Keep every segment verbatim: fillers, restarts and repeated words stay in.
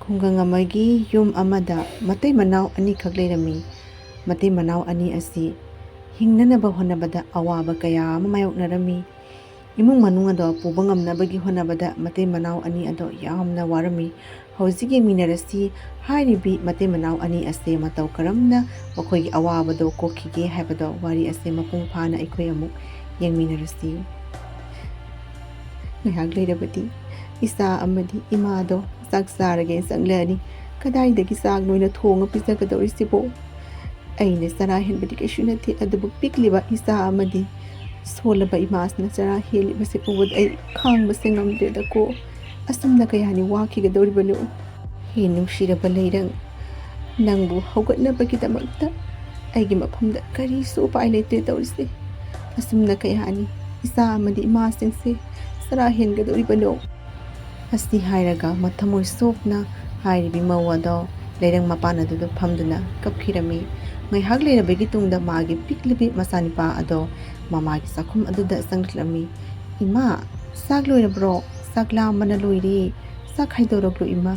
ꯈꯨꯡꯒꯪ ꯑꯃꯒꯤ ꯌꯨꯝ ꯑꯃꯗ ꯃꯇꯩ ꯃꯅꯥꯎ ꯑꯅꯤꯈꯛ ꯂꯩꯔꯝꯃꯤ꯫ ꯃꯇꯩ ꯃꯅꯥꯎ ꯑꯅꯤ ꯑꯁꯤ ꯍꯤꯡꯅꯅꯕ ꯍꯣꯠꯅꯕꯗ ꯑꯋꯥꯕ ꯀꯌꯥ ꯑꯃ ꯃꯥꯌꯣꯛꯅꯔꯝꯃꯤ꯫ ꯏꯃꯨꯡ ꯃꯅꯨꯡ ꯑꯗꯣ ꯄꯨꯕ ꯉꯝꯅꯕꯒꯤ ꯍꯣꯠꯅꯕꯗ ꯃꯇꯩ ꯃꯅꯥꯎ ꯑꯅꯤ ꯑꯗꯣ ꯌꯥꯝꯅ ꯋꯥꯔꯝꯃꯤ꯫ ꯍꯧꯖꯤꯛ ꯌꯦꯡꯃꯤꯟꯅꯔꯁꯤ, ꯍꯥꯏꯔꯤꯕꯤ ꯃꯇꯩ ꯃꯅꯥꯎ ꯑꯅꯤ ꯑꯁꯦ ꯃꯇꯧ ꯀꯔꯝꯅ ꯃꯈꯣꯏꯒꯤ ꯑꯋꯥꯕꯗꯣ ꯀꯣꯛꯈꯤꯒꯦ ꯍꯥꯏꯕꯗꯣ, ꯋꯥꯔꯤ ꯑꯁꯦ ꯃꯄꯨꯡ ꯐꯥꯅ ꯑꯩꯈꯣꯏ ꯑꯃꯨꯛ ꯌꯦꯡꯃꯤꯟꯅꯔꯁꯤ꯫ ꯉꯥꯏꯍꯥꯛ ꯂꯩꯔꯕꯗꯤ ꯏꯆꯥ ꯑꯃꯗꯤ ꯏꯃꯥꯗꯣ ꯆꯥꯛ ꯆꯥꯔꯒꯦ ꯆꯪꯂꯛꯑꯅꯤ꯫ ꯀꯗꯥꯏꯗꯒꯤ ꯆꯥꯛꯅꯣꯅ ꯊꯣꯡꯉ ꯄꯤꯖꯒꯗꯧꯔꯤꯁꯤꯕꯣ? ꯑꯩꯅ ꯆꯔꯥ ꯍꯦꯟꯕꯗꯤ ꯀꯩꯁꯨ ꯅꯠꯇꯦ, ꯑꯗꯨꯕꯨ ꯄꯤꯛꯂꯤꯕ ꯏꯆꯥ ꯑꯃꯗꯤ ꯁꯣꯜꯂꯕ ꯏꯃꯥꯁꯤꯅ ꯆꯔꯥ ꯍꯦꯜꯂꯤꯕꯁꯦ ꯎꯕꯗ ꯑꯩ ꯈꯥꯡꯕꯁꯦ ꯉꯝꯗ꯭ꯔꯦꯗꯀꯣ꯫ ꯑꯁꯨꯝꯅ ꯀꯌꯥꯅꯤ ꯋꯥꯈꯤꯒꯗꯧꯔꯤꯕꯅꯣ? ꯍꯦ ꯅꯨꯡꯁꯤꯔꯕ ꯂꯩꯔꯪ, ꯅꯪꯕꯨ ꯍꯧꯒꯠꯅꯕꯒꯤꯗꯃꯛꯇ ꯑꯩꯒꯤ ꯃꯐꯝꯗ ꯀꯔꯤꯁꯨ ꯎꯄꯥꯏ ꯂꯩꯇ꯭ꯔꯦ ꯇꯧꯔꯤꯁꯦ꯫ ꯑꯁꯨꯝꯅ ꯀꯌꯥꯅꯤ ꯏꯆꯥ ꯑꯃꯗꯤ ꯏꯃꯥꯁꯤꯡꯁꯦ ꯆꯔꯥ ꯍꯦꯟꯒꯗꯧꯔꯤꯕꯅꯣ? ꯑꯁꯤ ꯍꯥꯏꯔꯒ ꯃꯊꯃꯣꯏ ꯁꯣꯛꯅ ꯍꯥꯏꯔꯤꯕꯤ ꯃꯧ ꯑꯗꯣ ꯂꯩꯔꯪ ꯃꯄꯥꯟ ꯑꯗꯨꯗ ꯐꯝꯗꯨꯅ ꯀꯞꯈꯤꯔꯝꯃꯤ꯫ ꯉꯥꯏꯍꯥꯛ ꯂꯩꯔꯕꯒꯤ ꯇꯨꯡꯗ ꯃꯥꯒꯤ ꯄꯤꯛꯂꯤꯕꯤ ꯃꯆꯥꯅꯤꯄꯥ ꯑꯗꯣ ꯃꯃꯥꯒꯤ ꯆꯥꯛꯈꯨꯝ ꯑꯗꯨꯗ ꯆꯪꯂꯛꯂꯝꯃꯤ꯫ "ꯏꯃꯥ, ꯆꯥꯛ ꯂꯣꯏꯔꯕ꯭ꯔꯣ? ꯆꯥꯛ ꯂꯥꯝꯕꯅ ꯂꯣꯏꯔꯦ꯫ ꯆꯥꯛ ꯈꯥꯏꯗꯣꯔꯛꯂꯣ ꯏꯃꯥ꯫"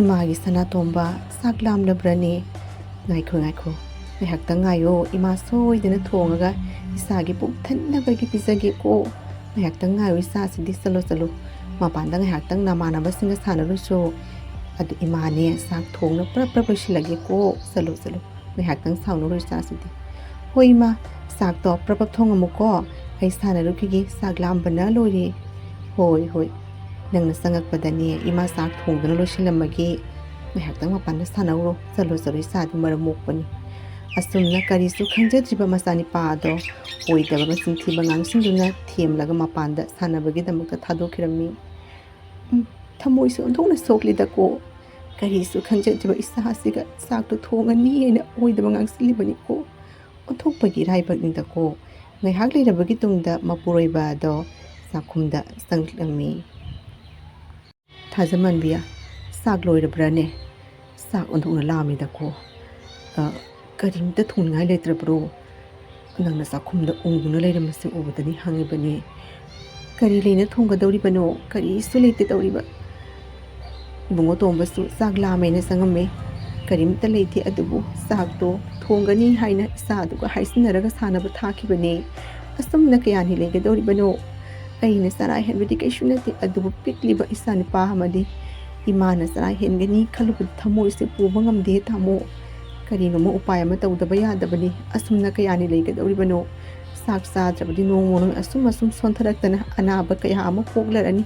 "ꯏꯃꯥꯒꯤ ꯁꯅꯥꯇꯣꯝꯕ, ꯆꯥꯛ ꯂꯥꯝꯂꯕ꯭ꯔꯅꯦ?" "ꯉꯥꯏꯈꯣ, ꯉꯥꯏꯈꯣ, ꯉꯥꯏꯍꯥꯛꯇꯪ ꯉꯥꯏꯌꯣ꯫ ꯏꯃꯥ ꯁꯣꯏꯗꯅ ꯊꯣꯡꯉꯒ ꯏꯆꯥꯒꯤ ꯄꯨꯛ ꯊꯟꯅꯕꯒꯤ ꯄꯤꯖꯒꯦꯀꯣ꯫ ꯉꯥꯏꯍꯥꯛꯇꯪ ꯉꯥꯏꯌꯣ ꯏꯆꯥꯁꯤꯗꯤ꯫ ꯆꯠꯂꯣ, ꯆꯠꯂꯣ꯫ ꯃꯄꯥꯟꯗ ꯉꯥꯏꯍꯥꯛꯇꯪ ꯅꯃꯥꯟꯅꯕꯁꯤꯡꯒ ꯁꯥꯟꯅꯔꯨꯆꯣ꯫ ꯑꯗꯨ ꯏꯃꯥꯅꯦ, ꯆꯥꯛ ꯊꯣꯡꯅ ꯄ꯭ꯔꯞ ꯄ꯭ꯔꯞ ꯂꯣꯏꯁꯤꯜꯂꯒꯦꯀꯣ꯫ ꯆꯠꯂꯣ, ꯆꯠꯂꯣ꯫ ꯉꯥꯏꯍꯥꯛꯇꯪ ꯁꯥꯎꯅꯔꯨ ꯏꯆꯥꯁꯤꯗꯤ꯫" "ꯍꯣꯏ ꯏꯃꯥ, ꯆꯥꯛꯇꯣ ꯄ꯭ꯔꯞ ꯄ꯭ꯔꯞ ꯊꯣꯡꯉꯝꯃꯨꯀꯣ꯫ ꯑꯩ ꯁꯥꯟꯅꯔꯨꯈꯤꯒꯦ, ꯆꯥꯛ ꯂꯥꯝꯕꯅ ꯂꯣꯏꯔꯦ꯫" "ꯍꯣꯏ, ꯍꯣꯏ꯫ ꯅꯪꯅ ꯆꯪꯉꯛꯄꯗꯅꯦ ꯏꯃꯥ ꯆꯥꯛ ꯊꯣꯡꯗꯨꯅ ꯂꯣꯏꯁꯤꯜꯂꯝꯃꯒꯦ꯫ ꯉꯥꯏꯍꯥꯛꯇꯪ ꯃꯄꯥꯟꯗ ꯁꯥꯟꯅꯧꯔꯣ꯫ ꯆꯠꯂꯣ, ꯆꯠꯂꯣ, ꯏꯆꯥꯗꯤ ꯃꯔꯝ ꯃꯣꯛꯄꯅꯤ꯫" ꯑꯁꯨꯝꯅ ꯀꯔꯤꯁꯨ ꯈꯪꯖꯗ꯭ꯔꯤꯕ ꯃꯆꯥꯅꯤꯄꯥ ꯑꯗꯣ ꯑꯣꯏꯗꯕ ꯃꯆꯤꯟ ꯊꯤꯕ ꯉꯥꯡꯁꯤꯟꯗꯨꯅ ꯊꯦꯝꯂꯒ ꯃꯄꯥꯟꯗ ꯁꯥꯟꯅꯕꯒꯤꯗꯃꯛꯇ ꯊꯥꯗꯣꯛꯈꯤꯔꯝꯃꯤ꯫ ꯎꯝ, ꯊꯃꯣꯏꯁꯦ ꯑꯣꯟꯊꯣꯛꯅ ꯁꯣꯛꯂꯤꯗꯀꯣ꯫ ꯀꯔꯤꯁꯨ ꯈꯪꯖꯗ꯭ꯔꯤꯕ ꯏꯆꯥꯁꯤꯒ ꯆꯥꯛꯇꯣ ꯊꯣꯡꯉꯅꯤ ꯍꯥꯏꯅ ꯑꯣꯏꯗꯕ ꯉꯥꯡꯁꯤꯜꯂꯤꯕꯅꯤꯀꯣ꯫ ꯑꯣꯟꯊꯣꯛꯄꯒꯤ ꯏꯔꯥꯏꯕꯛꯅꯤꯗꯀꯣ꯫ ꯉꯥꯏꯍꯥꯛ ꯂꯩꯔꯕꯒꯤ ꯇꯨꯡꯗ ꯃꯄꯨꯔꯣꯏꯕ ꯑꯗꯣ ꯆꯥꯛꯈꯨꯝꯗ ꯆꯪꯂꯛꯂꯝꯃꯤ꯫ "ꯊꯥꯖꯃꯟꯕꯤ, ꯆꯥꯛ ꯂꯣꯏꯔꯕ꯭ꯔꯥꯅꯦ? ꯆꯥꯛ ꯑꯣꯟꯊꯣꯛꯅ ꯂꯥꯝꯃꯤꯗꯀꯣ꯫ ꯑ, ꯀꯔꯤꯝꯇ ꯊꯣꯡꯅꯤꯡꯉꯥꯏ ꯂꯩꯇ꯭ꯔꯕ꯭ꯔꯣ? ꯅꯪꯅ ꯆꯥꯛꯈꯨꯝꯗ ꯎꯪꯗꯨꯅ ꯂꯩꯔꯝꯕꯁꯦ ꯎꯕꯗꯅꯤ ꯍꯪꯉꯤꯕꯅꯤ꯫ ꯀꯔꯤ ꯂꯩꯅ ꯊꯣꯡꯒꯗꯧꯔꯤꯕꯅꯣ? ꯀꯔꯤꯁꯨ ꯂꯩꯇꯦ ꯇꯧꯔꯤꯕ꯫" ꯏꯕꯨꯡꯉꯣ ꯇꯣꯝꯕꯁꯨ ꯆꯥꯛ ꯂꯥꯝꯃꯦꯅ ꯆꯪꯉꯝꯃꯦ꯫ "ꯀꯔꯤꯝꯇ ꯂꯩꯇꯦ, ꯑꯗꯨꯕꯨ ꯆꯥꯛꯇꯣ ꯊꯣꯡꯒꯅꯤ ꯍꯥꯏꯅ ꯏꯆꯥꯗꯨꯒ ꯍꯥꯏꯁꯤꯟꯅꯔꯒ ꯁꯥꯟꯅꯕ ꯊꯥꯈꯤꯕꯅꯦ꯫ ꯑꯁꯨꯝꯅ ꯀꯌꯥꯅꯤ ꯂꯩꯒꯗꯧꯔꯤꯕꯅꯣ? ꯑꯩꯅ ꯆꯔꯥ ꯍꯦꯟꯕꯗꯤ ꯀꯩꯁꯨ ꯅꯠꯇꯦ, ꯑꯗꯨꯕꯨ ꯄꯤꯛꯂꯤꯕ ꯏꯆꯥ ꯅꯨꯄꯥ ꯑꯃꯗꯤ ꯏꯃꯥꯅ ꯆꯔꯥ ꯍꯦꯟꯒꯅꯤ ꯈꯜꯂꯨꯕꯗ ꯊꯃꯣꯏꯁꯦ ꯄꯨꯕ ꯉꯝꯗꯦ ꯇꯥꯃꯣ꯫ ꯀꯔꯤꯒꯨꯝꯕ ꯎꯄꯥꯏ ꯑꯃ ꯇꯧꯗꯕ ꯌꯥꯗꯕꯅꯤ꯫ ꯑꯁꯨꯝꯅ ꯀꯌꯥꯅꯤ ꯂꯩꯒꯗꯧꯔꯤꯕꯅꯣ? ꯆꯥꯛ ꯆꯥꯗ꯭ꯔꯕꯗꯤ ꯅꯣꯡꯃ ꯅꯣꯡꯃ ꯑꯁꯨꯝ ꯑꯁꯨꯝ ꯁꯣꯟꯊꯔꯛꯇꯅ ꯑꯅꯥꯕ ꯀꯌꯥ ꯑꯃ ꯄꯣꯛꯂꯔꯅꯤ꯫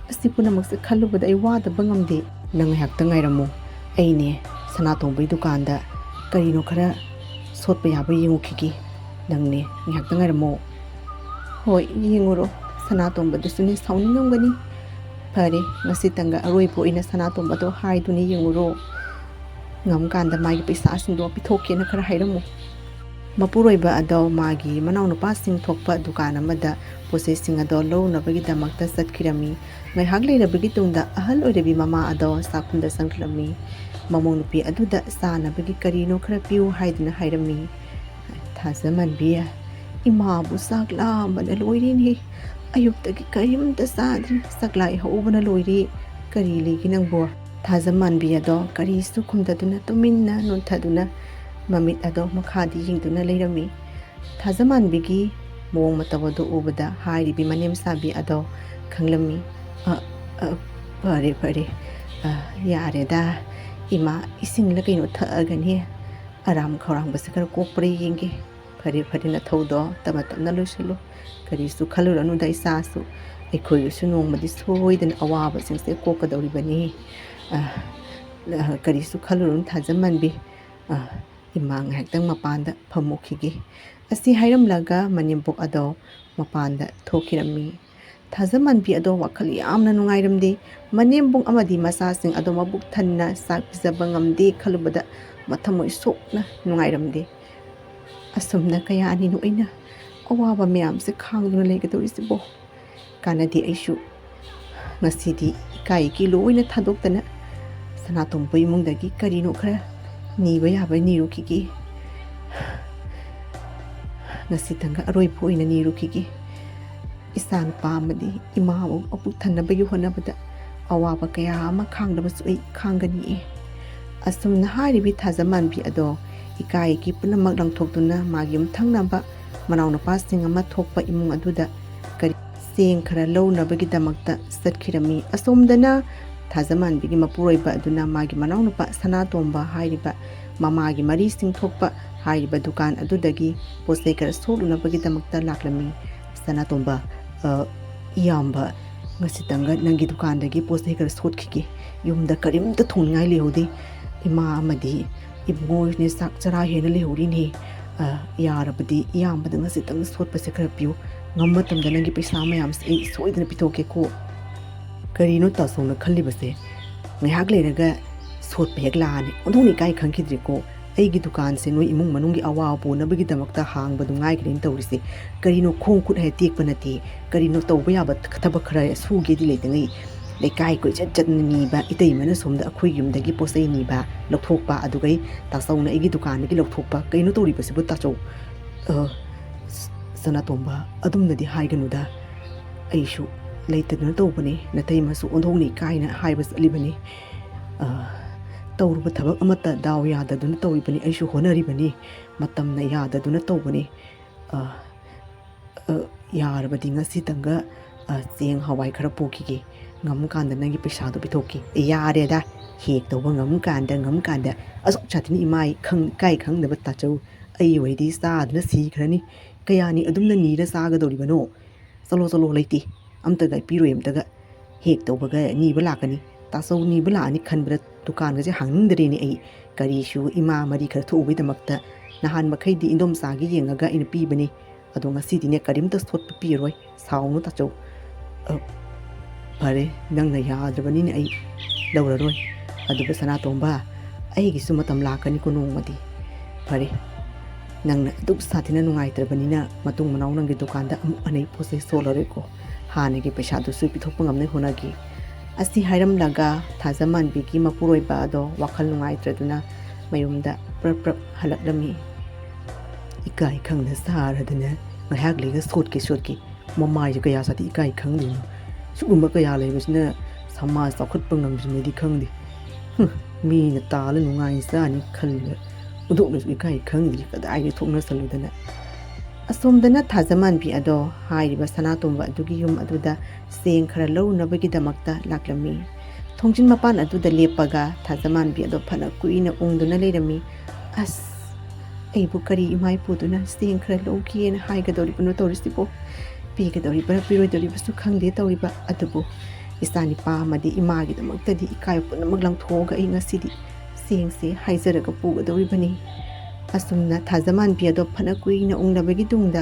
ꯑꯁꯤ ꯄꯨꯝꯅꯃꯛꯁꯦ ꯈꯜꯂꯨꯕꯗ ꯑꯩ ꯋꯥꯗꯕ ꯉꯝꯗꯦ꯫ ꯅꯪ ꯉꯥꯏꯍꯥꯛꯇ ꯉꯥꯏꯔꯝꯃꯣ꯫ ꯑꯩꯅꯦ ꯁꯅꯥꯇꯣꯝꯕꯒꯤ ꯗꯨꯀꯥꯟꯗ ꯀꯔꯤꯅꯣ ꯈꯔ ꯁꯣꯠꯄ ꯌꯥꯕ ꯌꯦꯡꯉꯨꯈꯤꯒꯦ꯫ ꯅꯪꯅꯦ ꯉꯥꯏꯍꯥꯛꯇ ꯉꯥꯏꯔꯝꯃꯣ꯫ ꯍꯣꯏ, ꯌꯦꯡꯉꯨꯔꯣ꯫ ꯁꯅꯥꯇꯣꯝꯕꯗꯨꯁꯨꯅꯦ ꯁꯥꯎꯅꯤꯡꯉꯝꯒꯅꯤ꯫ ꯐꯔꯦ, ꯉꯁꯤꯇꯪꯒ ꯑꯔꯣꯏꯕ ꯑꯣꯏꯅ ꯁꯅꯥꯇꯣꯝꯕꯗꯣ ꯍꯥꯏꯗꯨꯅ ꯌꯦꯡꯉꯨꯔꯣ꯫ ꯉꯝꯀꯥꯟꯗ ꯃꯥꯒꯤ ꯄꯩꯁꯥꯁꯤꯡꯗꯣ ꯄꯤꯊꯣꯛꯀꯦꯅ ꯈꯔ ꯍꯥꯏꯔꯝꯃꯨ꯫ ꯃꯄꯨꯔꯣꯏꯕ ꯑꯗꯣ ꯃꯥꯒꯤ ꯃꯅꯥꯎꯅꯨꯄꯥꯁꯤꯡ ꯊꯣꯛꯄ ꯗꯨꯀꯥꯟ ꯑꯃꯗ ꯄꯣꯠꯆꯩꯁꯤꯡ ꯑꯗꯣ ꯂꯧꯅꯕꯒꯤꯗꯃꯛꯇ ꯆꯠꯈꯤꯔꯝꯃꯤ꯫ ꯉꯥꯏꯍꯥꯛ ꯂꯩꯔꯕꯒꯤ ꯇꯨꯡꯗ ꯑꯍꯜ ꯑꯣꯏꯔꯕꯤ ꯃꯃꯥ ꯑꯗꯣ ꯆꯥꯛꯈꯨꯝꯗ ꯆꯪꯂꯝꯃꯤ꯫ ꯃꯃꯧ ꯅꯨꯄꯤ ꯑꯗꯨꯗ ꯆꯥꯅꯕꯒꯤ ꯀꯔꯤꯅꯣ ꯈꯔ ꯄꯤꯌꯨ ꯍꯥꯏꯗꯨꯅ ꯍꯥꯏꯔꯝꯃꯤ꯫ ꯊꯥꯖꯃꯟꯕꯤ, ꯏꯃꯥꯕꯨ ꯆꯥꯛ ꯂꯥꯝꯕꯅ ꯂꯣꯏꯔꯦꯅꯦ꯫ ꯑꯌꯨꯛꯇꯒꯤ ꯀꯔꯤꯝꯇ ꯆꯥꯗ꯭ꯔꯤ, ꯆꯥꯛꯂꯥꯏ ꯍꯧꯕꯅ ꯂꯣꯏꯔꯦ꯫ ꯀꯔꯤ ꯂꯩꯒꯦ ꯅꯪꯕꯣ? ꯊꯥꯖꯃꯥꯟꯕꯤ ꯑꯗꯣ ꯀꯔꯤꯁꯨ ꯈꯨꯝꯗꯗꯨꯅ ꯇꯨꯃꯤꯟꯅ ꯅꯣꯟꯊꯗꯨꯅ ꯃꯃꯤꯠ ꯑꯗꯣ ꯃꯈꯥꯗꯤ ꯌꯦꯡꯗꯨꯅ ꯂꯩꯔꯝꯃꯤ꯫ ꯊꯥꯖꯃꯥꯟꯕꯤꯒꯤ ꯃꯑꯣꯡ ꯃꯇꯧ ꯑꯗꯨ ꯎꯕꯗ ꯍꯥꯏꯔꯤꯕꯤ ꯃꯅꯦꯝꯁꯥꯕꯤ ꯑꯗꯣ ꯈꯪꯂꯝꯃꯤ꯫ "ꯑ, ꯑ, ꯐꯔꯦ, ꯐꯔꯦ꯫ ꯑ, ꯌꯥꯔꯦꯗ꯫ ꯏꯃꯥ, ꯏꯁꯤꯡꯂ ꯀꯩꯅꯣ ꯊꯛꯑꯒꯅꯤ꯫ ꯑꯔꯥꯝ ꯈꯧꯔꯥꯡꯕꯁꯦ ꯈꯔ ꯀꯣꯛꯄ꯭ꯔꯥ ꯌꯦꯡꯒꯦ꯫ ꯐꯔꯦ, ꯐꯔꯦ, ꯅꯊꯧꯗꯣ ꯇꯞꯅ ꯇꯞꯅ ꯂꯣꯏꯁꯤꯜꯂꯨ꯫ ꯀꯔꯤꯁꯨ ꯈꯜꯂꯨꯔꯅꯨꯗ ꯏꯆꯥꯁꯨ꯫ ꯑꯩꯈꯣꯏꯒꯤꯁꯨ ꯅꯣꯡꯃꯗꯤ ꯁꯣꯏꯗꯅ ꯑꯋꯥꯕꯁꯤꯡꯁꯦ ꯀꯣꯛꯀꯗꯧꯔꯤꯕꯅꯤ꯫ ꯑ, ꯑ, ꯀꯔꯤꯁꯨ ꯈꯜꯂꯨꯔꯅꯨ ꯊꯥꯖꯃꯥꯟꯕꯤ꯫ ꯑ, ꯏꯃꯥ ꯉꯥꯏꯍꯥꯛꯇꯪ ꯃꯄꯥꯟꯗ ꯐꯝꯃꯨꯈꯤꯒꯦ"꯫ ꯑꯁꯤ ꯍꯥꯏꯔꯝꯂꯒ ꯃꯅꯦꯝꯕꯣꯛ ꯑꯗꯣ ꯃꯄꯥꯟꯗ ꯊꯣꯛꯈꯤꯔꯝꯃꯤ꯫ ꯊꯥꯖꯃꯥꯟꯕꯤ ꯑꯗꯣ ꯋꯥꯈꯜ ꯌꯥꯝꯅ ꯅꯨꯡꯉꯥꯏꯔꯝꯗꯦ꯫ ꯃꯅꯦꯝꯕꯣꯛ ꯑꯃꯗꯤ ꯃꯆꯥꯁꯤꯡ ꯑꯗꯣ ꯃꯕꯨꯛ ꯊꯟꯅ ꯆꯥꯛ ꯄꯤꯖꯕ ꯉꯝꯗꯦ ꯈꯜꯂꯨꯕꯗ ꯃꯊꯃꯣꯏ ꯁꯣꯛꯅ ꯅꯨꯡꯉꯥꯏꯔꯝꯗꯦ꯫ "ꯑꯁꯨꯝꯅ ꯀꯌꯥꯅꯤꯅꯣ ꯑꯩꯅ ꯑꯋꯥꯕ ꯃꯌꯥꯝꯁꯦ ꯈꯥꯡꯗꯨꯅ ꯂꯩꯒꯗꯧꯔꯤꯁꯤꯕꯣ? ꯀꯥꯟꯅꯗꯦ, ꯑꯩꯁꯨ ꯉꯁꯤꯗꯤ ꯏꯀꯥꯏ ꯏꯀꯤ ꯂꯣꯏꯅ ꯊꯥꯗꯣꯛꯇꯅ ꯁꯅꯥꯇꯣꯝꯕ ꯏꯃꯨꯡꯗꯒꯤ ꯀꯔꯤꯅꯣ ꯈꯔ ꯅꯤꯕ ꯌꯥꯕ ꯅꯤꯔꯨꯈꯤꯒꯦ꯫ ꯉꯁꯤꯇꯪꯒ ꯑꯔꯣꯏꯕ ꯑꯣꯏꯅ ꯅꯤꯔꯨꯈꯤꯒꯦ꯫ ꯏꯆꯥ ꯅꯨꯄꯥ ꯑꯃꯗꯤ ꯏꯃꯥꯕꯨ ꯃꯄꯨꯛ ꯊꯟꯅꯕꯒꯤ ꯍꯣꯠꯅꯕꯗ ꯑꯋꯥꯕ ꯀꯌꯥ ꯑꯃ ꯈꯥꯡꯗꯕꯁꯨ ꯑꯩ ꯈꯥꯡꯒꯅꯤꯑꯦ꯫ ꯑꯁꯨꯝꯅ ꯍꯥꯏꯔꯤꯕꯤ ꯊꯥꯖꯃꯥꯟꯕꯤ ꯑꯗꯣ ꯏꯀꯥꯏꯒꯤ ꯄꯨꯝꯅꯃꯛ ꯂꯪꯊꯣꯛꯇꯨꯅ ꯃꯥꯒꯤ ꯌꯨꯝꯊꯪꯅꯕ ꯃꯅꯥꯎꯅꯨꯄꯥꯁꯤꯡ ꯑꯃ ꯊꯣꯛꯄ ꯏꯃꯨꯡ ꯑꯗꯨꯗ ꯀꯔꯤ ꯆꯦꯡ ꯈꯔ ꯂꯧꯅꯕꯒꯤꯗꯃꯛꯇ ꯆꯠꯈꯤꯔꯝꯃꯤ꯫ ꯑꯁꯣꯝꯗꯅ ꯊꯥꯖꯃꯥꯟꯕꯤꯒꯤ ꯃꯄꯨꯔꯣꯏꯕ ꯑꯗꯨꯅ ꯃꯥꯒꯤ ꯃꯅꯥꯎꯅꯨꯄꯥ ꯁꯅꯥꯇꯣꯝꯕ ꯍꯥꯏꯔꯤꯕ ꯃꯃꯥꯒꯤ ꯃꯔꯤꯁꯤꯡ ꯊꯣꯛꯄ ꯍꯥꯏꯔꯤꯕ ꯗꯨꯀꯥꯟ ꯑꯗꯨꯗꯒꯤ ꯄꯣꯠ ꯆꯩ ꯈꯔ ꯁꯣꯠꯂꯨꯅꯕꯒꯤꯗꯃꯛꯇ ꯂꯥꯛꯂꯝꯃꯤ꯫ "ꯁꯅꯥꯇꯣꯝꯕ, ꯑ, ꯏꯌꯥꯝꯕ, ꯉꯁꯤꯇꯪꯒ ꯅꯪꯒꯤ ꯗꯨꯀꯥꯟꯗꯒꯤ ꯄꯣꯠ ꯆꯩ ꯈꯔ ꯁꯣꯠꯈꯤꯒꯦ꯫ ꯌꯨꯝꯗ ꯀꯔꯤꯝꯇ ꯊꯣꯡꯅꯤꯡꯉꯥꯏ ꯂꯩꯍꯧꯗꯦ꯫ ꯏꯃꯥ ꯑꯃꯗꯤ ꯏꯕꯨꯡꯉꯣꯁꯤꯅ ꯆꯥꯛ ꯆꯔꯥ ꯍꯦꯟꯅ ꯂꯩꯍꯧꯔꯤꯅꯦ꯫ ꯑ, ꯌꯥꯔꯕꯗꯤ ꯏꯌꯥꯝꯕꯗ ꯉꯁꯤꯇꯪ ꯁꯣꯠꯄꯁꯦ ꯈꯔ ꯄꯤꯌꯨ꯫ ꯉꯝꯕ ꯃꯇꯝꯗ ꯅꯪꯒꯤ ꯄꯩꯁꯥ ꯃꯌꯥꯝꯁꯦ ꯑꯩ ꯁꯣꯏꯗꯅ ꯄꯤꯊꯣꯛꯀꯦꯀꯣ꯫" ꯀꯔꯤꯅꯣ ꯇꯥꯆꯧꯅ ꯈꯜꯂꯤꯕꯁꯦ? ꯉꯥꯏꯍꯥꯛ ꯂꯩꯔꯒ ꯁꯣꯠꯄ ꯍꯦꯛ ꯂꯥꯛꯑꯅꯤ꯫ ꯑꯣꯟꯊꯣꯛꯅ ꯏꯀꯥꯏ ꯈꯪꯈꯤꯗ꯭ꯔꯦꯀꯣ꯫ ꯑꯩꯒꯤ ꯗꯨꯀꯥꯟꯁꯦ ꯅꯣꯏ ꯏꯃꯨꯡ ꯃꯅꯨꯡꯒꯤ ꯑꯋꯥꯕ ꯄꯨꯅꯕꯒꯤꯗꯃꯛꯇ ꯍꯥꯡꯕꯗꯨ ꯉꯥꯏꯈ꯭ꯔꯦꯅ ꯇꯧꯔꯤꯁꯦ꯫ ꯀꯔꯤꯅꯣ ꯈꯣꯡ ꯈꯨꯠ ꯍꯥꯏ ꯇꯦꯛꯄ ꯅꯠꯇꯦ꯫ ꯀꯔꯤꯅꯣ ꯇꯧꯕ ꯌꯥꯕ ꯊꯕꯛ ꯈꯔ ꯁꯨꯒꯦꯗꯤ ꯂꯩꯇꯉꯩ꯫ ꯂꯩꯀꯥꯏ ꯀꯣꯏꯆꯠ ꯆꯠꯅ ꯅꯤꯕ, ꯏꯇꯩꯃꯅ ꯁꯣꯝꯗ ꯑꯩꯈꯣꯏ ꯌꯨꯝꯗꯒꯤ ꯄꯣꯠ ꯆꯩ ꯅꯤꯕ, ꯂꯧꯊꯣꯛꯄ, ꯑꯗꯨꯒꯩ ꯇꯥꯆꯧꯅ ꯑꯩꯒꯤ ꯗꯨꯀꯥꯟꯗꯒꯤ ꯂꯧꯊꯣꯛꯄ꯫ ꯀꯩꯅꯣ ꯇꯧꯔꯤꯕꯁꯤꯕꯨ ꯇꯥꯆꯧ? ꯑ, ꯁꯅꯥꯇꯣꯝꯕ, ꯑꯗꯨꯝꯅꯗꯤ ꯍꯥꯏꯒꯅꯨꯗ꯫ ꯑꯩꯁꯨ ꯂꯩꯇꯗꯨꯅ ꯇꯧꯕꯅꯤ, ꯅꯇꯩꯃꯁꯨ ꯑꯣꯟꯊꯣꯛꯅ ꯏꯀꯥꯏꯅ ꯍꯥꯏꯕ ꯆꯠꯂꯤꯕꯅꯤ꯫ ꯑ, ꯇꯧꯔꯨꯕ ꯊꯕꯛ ꯑꯃꯠꯇ ꯗꯥꯎ ꯌꯥꯗꯗꯨꯅ ꯇꯧꯔꯤꯕꯅꯤ, ꯑꯩꯁꯨ ꯍꯣꯠꯅꯔꯤꯕꯅꯤ, ꯃꯇꯝꯅ ꯌꯥꯗꯗꯨꯅ ꯇꯧꯕꯅꯤ꯫ ꯑ, ꯑ, ꯌꯥꯔꯕꯗꯤ ꯉꯁꯤꯇꯪꯒ, ꯑ, ꯆꯦꯡ ꯍꯋꯥꯏ ꯈꯔ ꯄꯨꯈꯤꯒꯦ꯫ ꯉꯝꯀꯥꯟꯗ ꯅꯪꯒꯤ ꯄꯩꯁꯥꯗꯣ ꯄꯤꯊꯣꯛꯀꯦ꯫ ꯑꯦ, ꯌꯥꯔꯦꯗ, ꯍꯦꯛ ꯇꯧꯕ ꯉꯝꯀꯥꯟꯗ, ꯉꯝꯀꯥꯟꯗ꯫ ꯑꯁꯨꯛ ꯁꯥꯊꯤꯅ ꯏꯃꯥ ꯏ-, ꯈꯪ-, ꯏꯀꯥꯏ ꯈꯪꯗꯕ ꯇꯥꯆꯧ, ꯑꯩ ꯑꯣꯏꯗꯤ ꯆꯥꯗꯨꯅ ꯁꯤꯈ꯭ꯔꯅꯤ꯫ ꯀꯌꯥꯅꯤ ꯑꯗꯨꯝꯅ ꯅꯤꯔ ꯆꯥꯒꯗꯧꯔꯤꯕꯅꯣ? ꯆꯠꯂꯣ, ꯆꯠꯂꯣ, ꯂꯩꯇꯦ꯫ ꯑꯝꯇꯒ ꯄꯤꯔꯣꯏ, ꯑꯝꯇꯒ꯫ ꯍꯦꯛ ꯇꯧꯕꯒ ꯅꯤꯕ ꯂꯥꯛꯀꯅꯤ꯫ ꯇꯥꯆꯧ ꯅꯤꯕ ꯂꯥꯛꯑꯅꯤ ꯈꯟꯕꯗ ꯗꯨꯀꯥꯟꯒꯁꯦ ꯍꯥꯡꯅꯤꯡꯗ꯭ꯔꯦꯅꯦ ꯑꯩ꯫ ꯀꯔꯤꯁꯨ ꯏꯃꯥ ꯃꯔꯤ ꯈꯔ ꯊꯣꯛꯎꯕꯩꯗꯃꯛꯇ ꯅꯍꯥꯟ ꯃꯈꯩꯗꯤ ꯏꯟꯗꯣꯝꯆꯥꯒꯤ ꯌꯦꯡꯉꯒ ꯑꯩꯅ ꯄꯤꯕꯅꯤ꯫ ꯑꯗꯣ ꯉꯁꯤꯗꯤꯅꯦ ꯀꯔꯤꯝꯇ ꯁꯣꯠꯄ ꯄꯤꯔꯣꯏ꯫ ꯁꯥꯎꯅꯨ ꯇꯥꯆꯧ꯫ ꯑ, ꯐꯔꯦ, ꯅꯪꯅ ꯌꯥꯗ꯭ꯔꯕꯅꯤꯅ ꯑꯩ ꯂꯧꯔꯔꯣꯏ꯫ ꯑꯗꯨꯒ ꯁꯅꯥꯇꯣꯝꯕ, ꯑꯩꯒꯤꯁꯨ ꯃꯇꯝ ꯂꯥꯛꯀꯅꯤꯀꯣ ꯅꯣꯡꯃꯗꯤ꯫ ꯐꯔꯦ, ꯅꯪꯅ ꯑꯗꯨꯛ ꯁꯥꯊꯤꯅ ꯅꯨꯡꯉꯥꯏꯇ꯭ꯔꯕꯅꯤꯅ ꯃꯇꯨꯡ ꯃꯅꯥꯎ ꯅꯪꯒꯤ ꯗꯨꯀꯥꯟꯗ ꯑꯃꯨꯛ ꯍꯟꯅ ꯑꯩ ꯄꯣꯠ ꯆꯩ ꯁꯣꯜꯂꯔꯣꯏꯀꯣ꯫ ꯍꯥꯟꯅꯒꯤ ꯄꯩꯁꯥꯗꯨꯁꯨ ꯄꯤꯊꯣꯛꯄ ꯉꯝꯅꯕ ꯍꯣꯠꯅꯒꯦ꯫ ꯑꯁꯤ ꯍꯥꯏꯔꯝꯂꯒ ꯊꯥꯖꯃꯥꯟꯕꯤꯒꯤ ꯃꯄꯨꯔꯣꯏꯕ ꯑꯗꯣ ꯋꯥꯈꯜ ꯅꯨꯡꯉꯥꯏꯇ꯭ꯔꯗꯨꯅ ꯃꯌꯨꯝꯗ ꯄ꯭ꯔꯞ ꯄ꯭ꯔꯞ ꯍꯜꯂꯛꯂꯝꯃꯤ꯫ ꯏꯀꯥꯏ ꯈꯪꯗ ꯁꯥꯔꯗꯅ ꯉꯥꯏꯍꯥꯛ ꯂꯩꯒ ꯁꯣꯠꯀꯦ ꯁꯣꯠꯀꯦ꯫ ꯃꯃꯥꯏꯁꯦ ꯀꯌꯥ ꯁꯥꯊꯤ ꯏꯀꯥꯏ ꯈꯪꯗꯣꯏꯅꯣ? ꯁꯤꯒꯨꯝꯕ ꯀꯌꯥ ꯂꯩꯕꯁꯤꯅ ꯁꯃꯥꯖ ꯆꯥꯎꯈꯠꯄ ꯉꯝꯗ꯭ꯔꯤꯉꯩꯗꯤ ꯈꯪꯗꯦ꯫ ꯍꯨꯝ, ꯃꯤꯅ ꯇꯥꯜꯂ ꯅꯨꯡꯉꯥꯏ ꯆꯥꯅꯤ ꯈꯜꯂꯒ ꯎꯗꯣꯛꯅꯁꯨ ꯏꯀꯥꯏ ꯈꯪꯗ꯭ꯔꯤ, ꯀꯗꯥꯏꯗ ꯊꯣꯛꯅꯁꯜꯂꯨꯗꯅ꯫ ꯑꯁꯣꯝꯗꯅ ꯊꯥꯖꯃꯥꯟꯕꯤ ꯑꯗꯣ ꯍꯥꯏꯔꯤꯕ ꯁꯅꯥꯇꯣꯝꯕ ꯑꯗꯨꯒꯤ ꯌꯨꯝ ꯑꯗꯨꯗ ꯆꯦꯡ ꯈꯔ ꯂꯧꯔꯨꯅꯕꯒꯤꯗꯃꯛꯇ ꯂꯥꯛꯂꯝꯃꯤ꯫ ꯊꯣꯡꯖꯤꯟ ꯃꯄꯥꯟ ꯑꯗꯨꯗ ꯂꯦꯞꯄꯒ ꯊꯥꯖꯃꯥꯟꯕꯤ ꯑꯗꯣ ꯐꯅ ꯀꯨꯏꯅ ꯎꯪꯗꯨꯅ ꯂꯩꯔꯝꯃꯤ꯫ "ꯑꯁ, ꯑꯩꯕꯨ ꯀꯔꯤ ꯏꯃꯥ ꯏꯄꯨꯗꯨꯅ ꯆꯦꯡ ꯈꯔ ꯂꯧꯒꯦꯅ ꯍꯥꯏꯒꯗꯧꯔꯤꯕꯅꯣ ꯇꯧꯔꯤꯁꯤꯕꯣ? ꯄꯤꯒꯗꯧꯔꯤꯕ꯭ꯔꯥ ꯄꯤꯔꯣꯏꯗꯧꯔꯤꯕꯁꯨ ꯈꯪꯗꯦ ꯇꯧꯔꯤꯕ꯫ ꯑꯗꯨꯕꯨ ꯏꯆꯥꯅꯤꯄꯥ ꯑꯃꯗꯤ ꯏꯃꯥꯒꯤꯗꯃꯛꯇꯗꯤ ꯏꯀꯥꯏꯕ ꯄꯨꯝꯅꯃꯛ ꯂꯪꯊꯣꯛꯑꯒ ꯑꯩ ꯉꯁꯤꯗꯤ ꯆꯦꯡꯁꯦ ꯍꯥꯏꯖꯔꯒ ꯄꯨꯒꯗꯧꯔꯤꯕꯅꯤ꯫" ꯑꯁꯨꯝꯅ ꯊꯥꯖꯃꯥꯟꯕꯤ ꯑꯗꯣ ꯐꯅ ꯀꯨꯏꯅ ꯎꯪꯂꯕꯒꯤ ꯇꯨꯡꯗ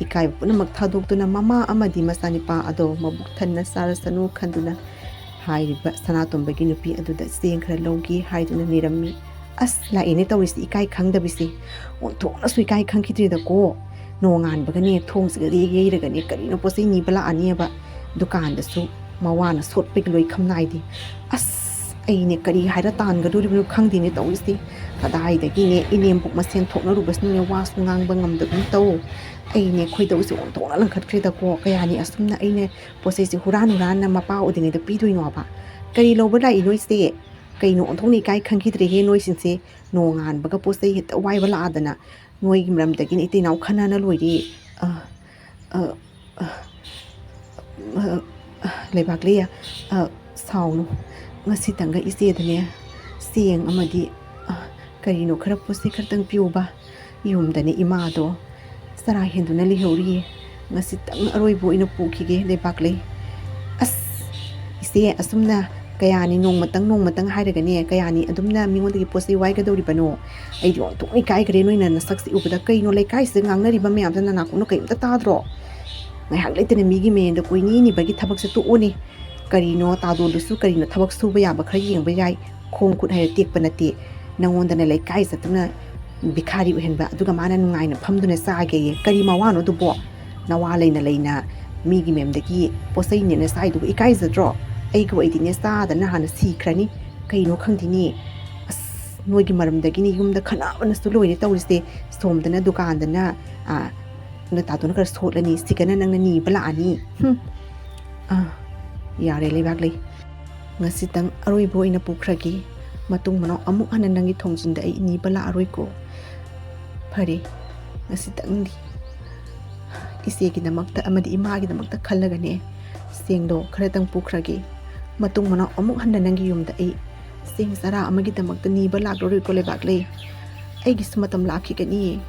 ꯏꯀꯥꯏꯕ ꯄꯨꯝꯅꯃꯛ ꯊꯥꯗꯣꯛꯇꯨꯅ ꯃꯃꯥ ꯑꯃꯗꯤ ꯃꯆꯥꯅꯤꯄꯥ ꯑꯗꯣ ꯃꯕꯨꯛ ꯊꯟꯅ ꯆꯥꯔꯁꯅꯨ ꯈꯟꯗꯨꯅ ꯍꯥꯏꯔꯤꯕ ꯁꯅꯥꯇꯣꯝꯕꯒꯤ ꯅꯨꯄꯤ ꯑꯗꯨꯗ ꯆꯦꯡ ꯈꯔ ꯂꯧꯒꯦ ꯍꯥꯏꯗꯨꯅ ꯅꯤꯔꯝꯃꯤ꯫ "ꯑꯁ, ꯂꯥꯛꯑꯦꯅꯦ ꯇꯧꯔꯤꯁꯤ, ꯏꯀꯥꯏ ꯈꯪꯗꯕꯤꯁꯤ꯫ ꯑꯣꯟꯊꯣꯛꯅꯁꯨ ꯏꯀꯥꯏ ꯈꯪꯈꯤꯗ꯭ꯔꯦꯗꯀꯣ꯫ ꯅꯣꯡꯉꯥꯟꯕꯒꯅꯦ ꯊꯣꯡꯁꯤꯒ ꯌꯩꯔꯒꯅꯦ ꯀꯔꯤꯅꯣ ꯄꯣꯠ ꯆꯩ ꯅꯤꯕ ꯂꯥꯛꯑꯅꯦꯕ꯫ ꯗꯨꯀꯥꯟꯗꯁꯨ ꯃꯋꯥꯅ ꯁꯣꯠꯄꯒꯤ ꯂꯣꯏꯈꯝ ꯅꯥꯏꯗꯦ꯫ ꯑꯁ, ꯑꯩꯅꯦ ꯀꯔꯤ ꯍꯥꯏꯔ ꯇꯥꯟꯒꯗꯣꯔꯤꯕꯅꯣ ꯈꯪꯗꯦꯅꯦ ꯇꯧꯔꯤꯁꯤ꯫ ꯀꯗꯥꯏꯗꯒꯤꯅꯦ ꯏꯅꯦꯝꯕꯣꯛ ꯃꯁꯦꯟ ꯊꯣꯛꯅꯔꯨꯕꯁꯤꯅꯅꯦ ꯋꯥꯁꯨ ꯉꯥꯡꯕ ꯉꯝꯗꯒꯨꯝ ꯇꯧ꯫ ꯑꯩꯅꯦ ꯈꯣꯏꯗꯧꯁꯦ ꯑꯣꯟꯊꯣꯛꯅ ꯂꯪꯈꯠꯈ꯭ꯔꯦꯗꯀꯣ꯫ ꯀꯌꯥꯅꯤ ꯑꯁꯨꯝꯅ ꯑꯩꯅ ꯄꯣꯠ ꯆꯩꯁꯦ ꯍꯨꯔꯥꯟ ꯍꯨꯔꯥꯟꯅ ꯃꯄꯥ ꯎꯗ꯭ꯔꯤꯉꯩꯗ ꯄꯤꯗꯣꯏꯅꯣꯕ? ꯀꯔꯤ ꯂꯧꯕ ꯂꯥꯛꯏꯅꯣ ꯏꯆꯦ? ꯀꯩꯅꯣ ꯑꯣꯟꯊꯣꯛꯅ ꯏꯀꯥꯏ ꯈꯪꯈꯤꯗ꯭ꯔꯦꯍꯦ ꯅꯣꯏꯁꯤꯡꯁꯦ꯫ ꯅꯣꯡꯉꯥꯟꯕꯒ ꯄꯣꯠ ꯆꯩ ꯍꯦꯛꯇ ꯋꯥꯏꯕ ꯂꯥꯛꯑꯗꯅ꯫ ꯅꯣꯏꯒꯤ ꯃꯔꯝꯗꯒꯤꯅꯦ ꯏꯇꯩ ꯏꯅꯥꯎ ꯈꯟꯅꯅ ꯂꯣꯏꯔꯦ꯫ ꯑ, ꯑ, ꯑ, ꯑ, ꯂꯩꯕꯥꯛꯂꯩ, ꯑ, ꯁꯥꯎꯅꯨ꯫ ꯉꯁꯤꯇꯪꯒ ꯏꯆꯦꯗꯅꯦ ꯆꯦꯡ ꯑꯃꯗꯤ, ꯑ, ꯀꯔꯤꯅꯣ ꯈꯔ ꯄꯣꯠ ꯆꯩ ꯈꯔꯇꯪ ꯄꯤꯌꯨꯕ꯫ ꯌꯨꯝꯗꯅꯦ ꯏꯃꯥꯗꯣ ꯆꯔꯥ ꯍꯦꯟꯗꯨꯅ ꯂꯩꯍꯧꯔꯤꯌꯦ꯫ ꯉꯁꯤꯇꯪ ꯑꯔꯣꯏꯕ ꯑꯣꯏꯅ ꯄꯨꯈꯤꯒꯦ ꯂꯩꯕꯥꯛꯂꯩ꯫ ꯑꯁ, ꯏꯆꯦ, ꯑꯁꯨꯝꯅ ꯀꯌꯥꯅꯤ ꯅꯣꯡꯃꯇꯪ ꯅꯣꯡꯃꯇꯪ ꯍꯥꯏꯔꯒꯅꯦ ꯀꯌꯥꯅꯤ ꯑꯗꯨꯝꯅ ꯃꯤꯉꯣꯟꯗꯒꯤ ꯄꯣꯠ ꯆꯩ ꯋꯥꯏꯒꯗꯧꯔꯤꯕꯅꯣ? ꯑꯩꯗꯤ ꯑꯣꯟꯊꯣꯛꯅ ꯏꯀꯥꯏꯈ꯭ꯔꯦ ꯅꯣꯏꯅ ꯅꯁꯛꯁꯦ ꯎꯕꯗ꯫ ꯀꯩꯅꯣ ꯂꯩꯀꯥꯏꯁꯤꯗ ꯉꯥꯡꯅꯔꯤꯕ ꯃꯌꯥꯝꯗꯣ ꯅꯅꯥꯀꯣꯡꯅ ꯀꯔꯤꯝꯇ ꯇꯥꯗ꯭ꯔꯣ? ꯉꯥꯏꯍꯥꯛ ꯂꯩꯇꯅ ꯃꯤꯒꯤ ꯃꯌꯦꯟꯗ ꯀꯣꯏꯅꯤ ꯅꯤꯕꯒꯤ ꯊꯕꯛꯁꯦ ꯇꯣꯛꯑꯣꯅꯦ꯫ ꯀꯔꯤꯅꯣ ꯇꯥꯗꯣꯜꯗꯨꯁꯨ ꯀꯔꯤꯅꯣ ꯊꯕꯛ ꯁꯨꯕ ꯌꯥꯕ ꯈꯔ ꯌꯦꯡꯕ ꯌꯥꯏ꯫ ꯈꯣꯡ ꯈꯨꯠ ꯍꯥꯏꯔ ꯇꯦꯛꯄ ꯅꯠꯇꯦ꯫ ꯅꯪꯉꯣꯟꯗꯅ ꯂꯩꯀꯥꯏ ꯆꯠꯇꯨꯅ ꯚꯤꯈꯥꯔꯤ ꯑꯣꯏꯍꯟꯕ, ꯑꯗꯨꯒ ꯃꯥꯅ ꯅꯨꯡꯉꯥꯏꯅ ꯐꯝꯗꯨꯅ ꯆꯥꯒꯦꯌꯦ꯫ ꯀꯔꯤ ꯃꯋꯥꯅꯣ ꯑꯗꯨꯕꯣ? ꯅꯋꯥ ꯂꯩꯅ ꯂꯩꯅ ꯃꯤꯒꯤ ꯃꯌꯨꯝꯗꯒꯤ ꯄꯣꯠ ꯆꯩ ꯅꯦꯅ ꯆꯥꯏꯗꯨꯕꯨ ꯏꯀꯥꯏꯖꯗ꯭ꯔꯣ? ꯑꯩꯒꯤ ꯑꯣꯏꯗꯤꯅꯦ ꯆꯥꯗꯅ ꯍꯥꯟꯅ ꯁꯤꯈ꯭ꯔꯅꯤ꯫ ꯀꯩꯅꯣ ꯈꯪꯗꯦꯅꯦ꯫ ꯑꯁ, ꯅꯣꯏꯒꯤ ꯃꯔꯝꯗꯒꯤꯅꯤ ꯌꯨꯝꯗ ꯈꯠꯅꯕꯅꯁꯨ ꯂꯣꯏꯔꯦ ꯇꯧꯔꯤꯁꯦ꯫ ꯁꯣꯝꯗꯅ ꯗꯨꯀꯥꯟꯗꯅ, ꯑꯥ, ꯅꯣꯏ ꯇꯥꯗꯣꯅ ꯈꯔ ꯁꯣꯠꯂꯅꯤ, ꯁꯤꯒꯅ ꯅꯪꯅ ꯅꯤꯕ ꯂꯥꯛꯑꯅꯤ꯫ ꯍꯨꯝ꯫ ꯑꯥ, ꯌꯥꯔꯦ ꯂꯩꯕꯥꯛꯂꯩ꯫ "ꯉꯁꯤꯇꯪ ꯑꯔꯣꯏꯕ ꯑꯣꯏꯅ ꯄꯨꯈ꯭ꯔꯒꯦ꯫ ꯃꯇꯨꯡ ꯃꯅꯥꯎ ꯑꯃꯨꯛ ꯍꯟꯅ ꯅꯪꯒꯤ ꯊꯣꯡꯖꯤꯟꯗ ꯑꯩ ꯅꯤꯕ ꯂꯥꯛꯑꯔꯣꯏꯀꯣ꯫ ꯐꯔꯦ, ꯉꯁꯤꯇꯪꯗꯤ ꯏꯆꯦꯒꯤꯗꯃꯛꯇ ꯑꯃꯗꯤ ꯏꯃꯥꯒꯤꯗꯃꯛꯇ ꯈꯜꯂꯒꯅꯦ, ꯆꯦꯡꯗꯣ ꯈꯔꯇꯪ ꯄꯨꯈ꯭ꯔꯒꯦ꯫ ꯃꯇꯨꯡ ꯃꯅꯥꯎ ꯑꯃꯨꯛ ꯍꯟꯅ ꯅꯪꯒꯤ ꯌꯨꯝꯗ ꯑꯩ ꯆꯦꯡ ꯆꯔꯥ ꯑꯃꯒꯤꯗꯃꯛꯇ ꯅꯤꯕ ꯂꯥꯛꯂꯔꯣꯏꯀꯣ, ꯂꯩꯕꯥꯛꯂꯩ꯫ ꯑꯩꯒꯤꯁꯨ ꯃꯇꯝ ꯂꯥꯛꯈꯤꯒꯅꯤꯌꯦ꯫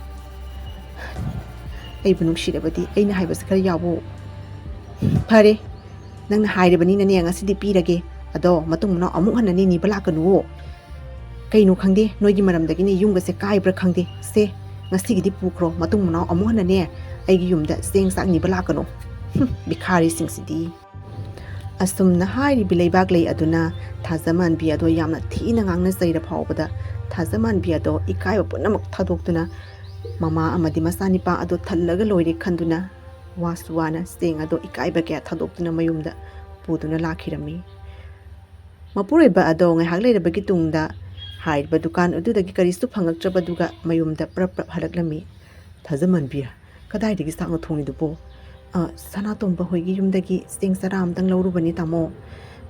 ꯑꯩꯕꯨ ꯅꯨꯡꯁꯤꯔꯕꯗꯤ ꯑꯩꯅ ꯍꯥꯏꯕꯁꯤ ꯈꯔ ꯌꯥꯎꯋꯣ꯫ ꯐꯔꯦ, ꯅꯪꯅ ꯍꯥꯏꯔꯕꯅꯤꯅꯅꯦ, ꯉꯁꯤꯗꯤ ꯄꯤꯔꯒꯦ꯫ ꯑꯗꯣ ꯃꯇꯨꯡ ꯃꯅꯥꯎ ꯑꯃꯨꯛ ꯍꯟꯅꯅꯦ ꯅꯤꯕ ꯂꯥꯛꯀꯅꯨꯋꯣ꯫ ꯀꯩꯅꯣ ꯈꯪꯗꯦ, ꯅꯣꯏꯒꯤ ꯃꯔꯝꯗꯒꯤꯅꯦ ꯌꯨꯝꯒꯁꯦ ꯀꯥꯏꯕ꯭ꯔꯥ ꯈꯪꯗꯦ꯫ ꯁꯦ, ꯉꯁꯤꯒꯤꯗꯤ ꯄꯨꯈ꯭ꯔꯣ, ꯃꯇꯨꯡ ꯃꯅꯥꯎ ꯑꯃꯨꯛ ꯍꯟꯅꯅꯦ ꯑꯩꯒꯤ ꯌꯨꯝꯗ ꯆꯦꯡ ꯆꯥꯛ ꯅꯤꯕ ꯂꯥꯛꯀꯅꯨ꯫ ꯍꯨꯝ, ꯚꯤꯈꯥꯔꯤꯁꯤꯡꯁꯤꯗꯤ꯫" ꯑꯁꯨꯝꯅ ꯍꯥꯏꯔꯤꯕꯤ ꯂꯩꯕꯥꯛꯂꯩ ꯑꯗꯨꯅ ꯊꯥꯖꯃꯥꯟꯕꯤ ꯑꯗꯣ ꯌꯥꯝꯅ ꯊꯤꯅ ꯉꯥꯡꯅ ꯆꯩꯔ ꯐꯥꯎꯕꯗ, ꯊꯥꯖꯃꯥꯟꯕꯤ ꯑꯗꯣ ꯏꯀꯥꯏꯕ ꯄꯨꯝꯅꯃꯛ ꯊꯥꯗꯣꯛꯇꯨꯅ, ꯃꯃꯥ ꯑꯃꯗꯤ ꯃꯆꯥꯅꯤꯄꯥ ꯑꯗꯣ ꯊꯜꯂꯒ ꯂꯣꯏꯔꯦ ꯈꯟꯗꯨꯅ, ꯋꯥꯁꯨ ꯋꯥꯅ ꯆꯦꯡ ꯑꯗꯣ ꯏꯀꯥꯏꯕ ꯀꯌꯥ ꯊꯥꯗꯣꯛꯇꯨꯅ ꯃꯌꯨꯝꯗ ꯄꯨꯗꯨꯅ ꯂꯥꯛꯈꯤꯔꯝꯃꯤ꯫ ꯃꯄꯨꯔꯣꯏꯕ ꯑꯗꯣ ꯉꯥꯏꯍꯥꯛ ꯂꯩꯔꯕꯒꯤ ꯇꯨꯡꯗ ꯍꯥꯏꯔꯤꯕ ꯗꯨꯀꯥꯟ ꯑꯗꯨꯗꯒꯤ ꯀꯔꯤꯁꯨ ꯐꯪꯉꯛꯇ꯭ꯔꯕꯗꯨꯒ ꯃꯌꯨꯝꯗ ꯄ꯭ꯔꯞ ꯄ꯭ꯔꯞ ꯍꯜꯂꯛꯂꯝꯃꯤ꯫ "ꯊꯥꯖꯃꯥꯟꯕꯤ, ꯀꯗꯥꯏꯗꯒꯤ ꯆꯥꯛꯅꯣ ꯊꯣꯡꯉꯤꯗꯨꯕꯣ?" "ꯑ, ꯁꯅꯥꯇꯣꯝꯕ ꯍꯣꯏꯒꯤ ꯌꯨꯝꯗꯒꯤ ꯆꯦꯡ ꯆꯔꯥ ꯑꯃꯇꯪ ꯂꯧꯔꯨꯕꯅꯤ, ꯇꯥꯃꯣ꯫"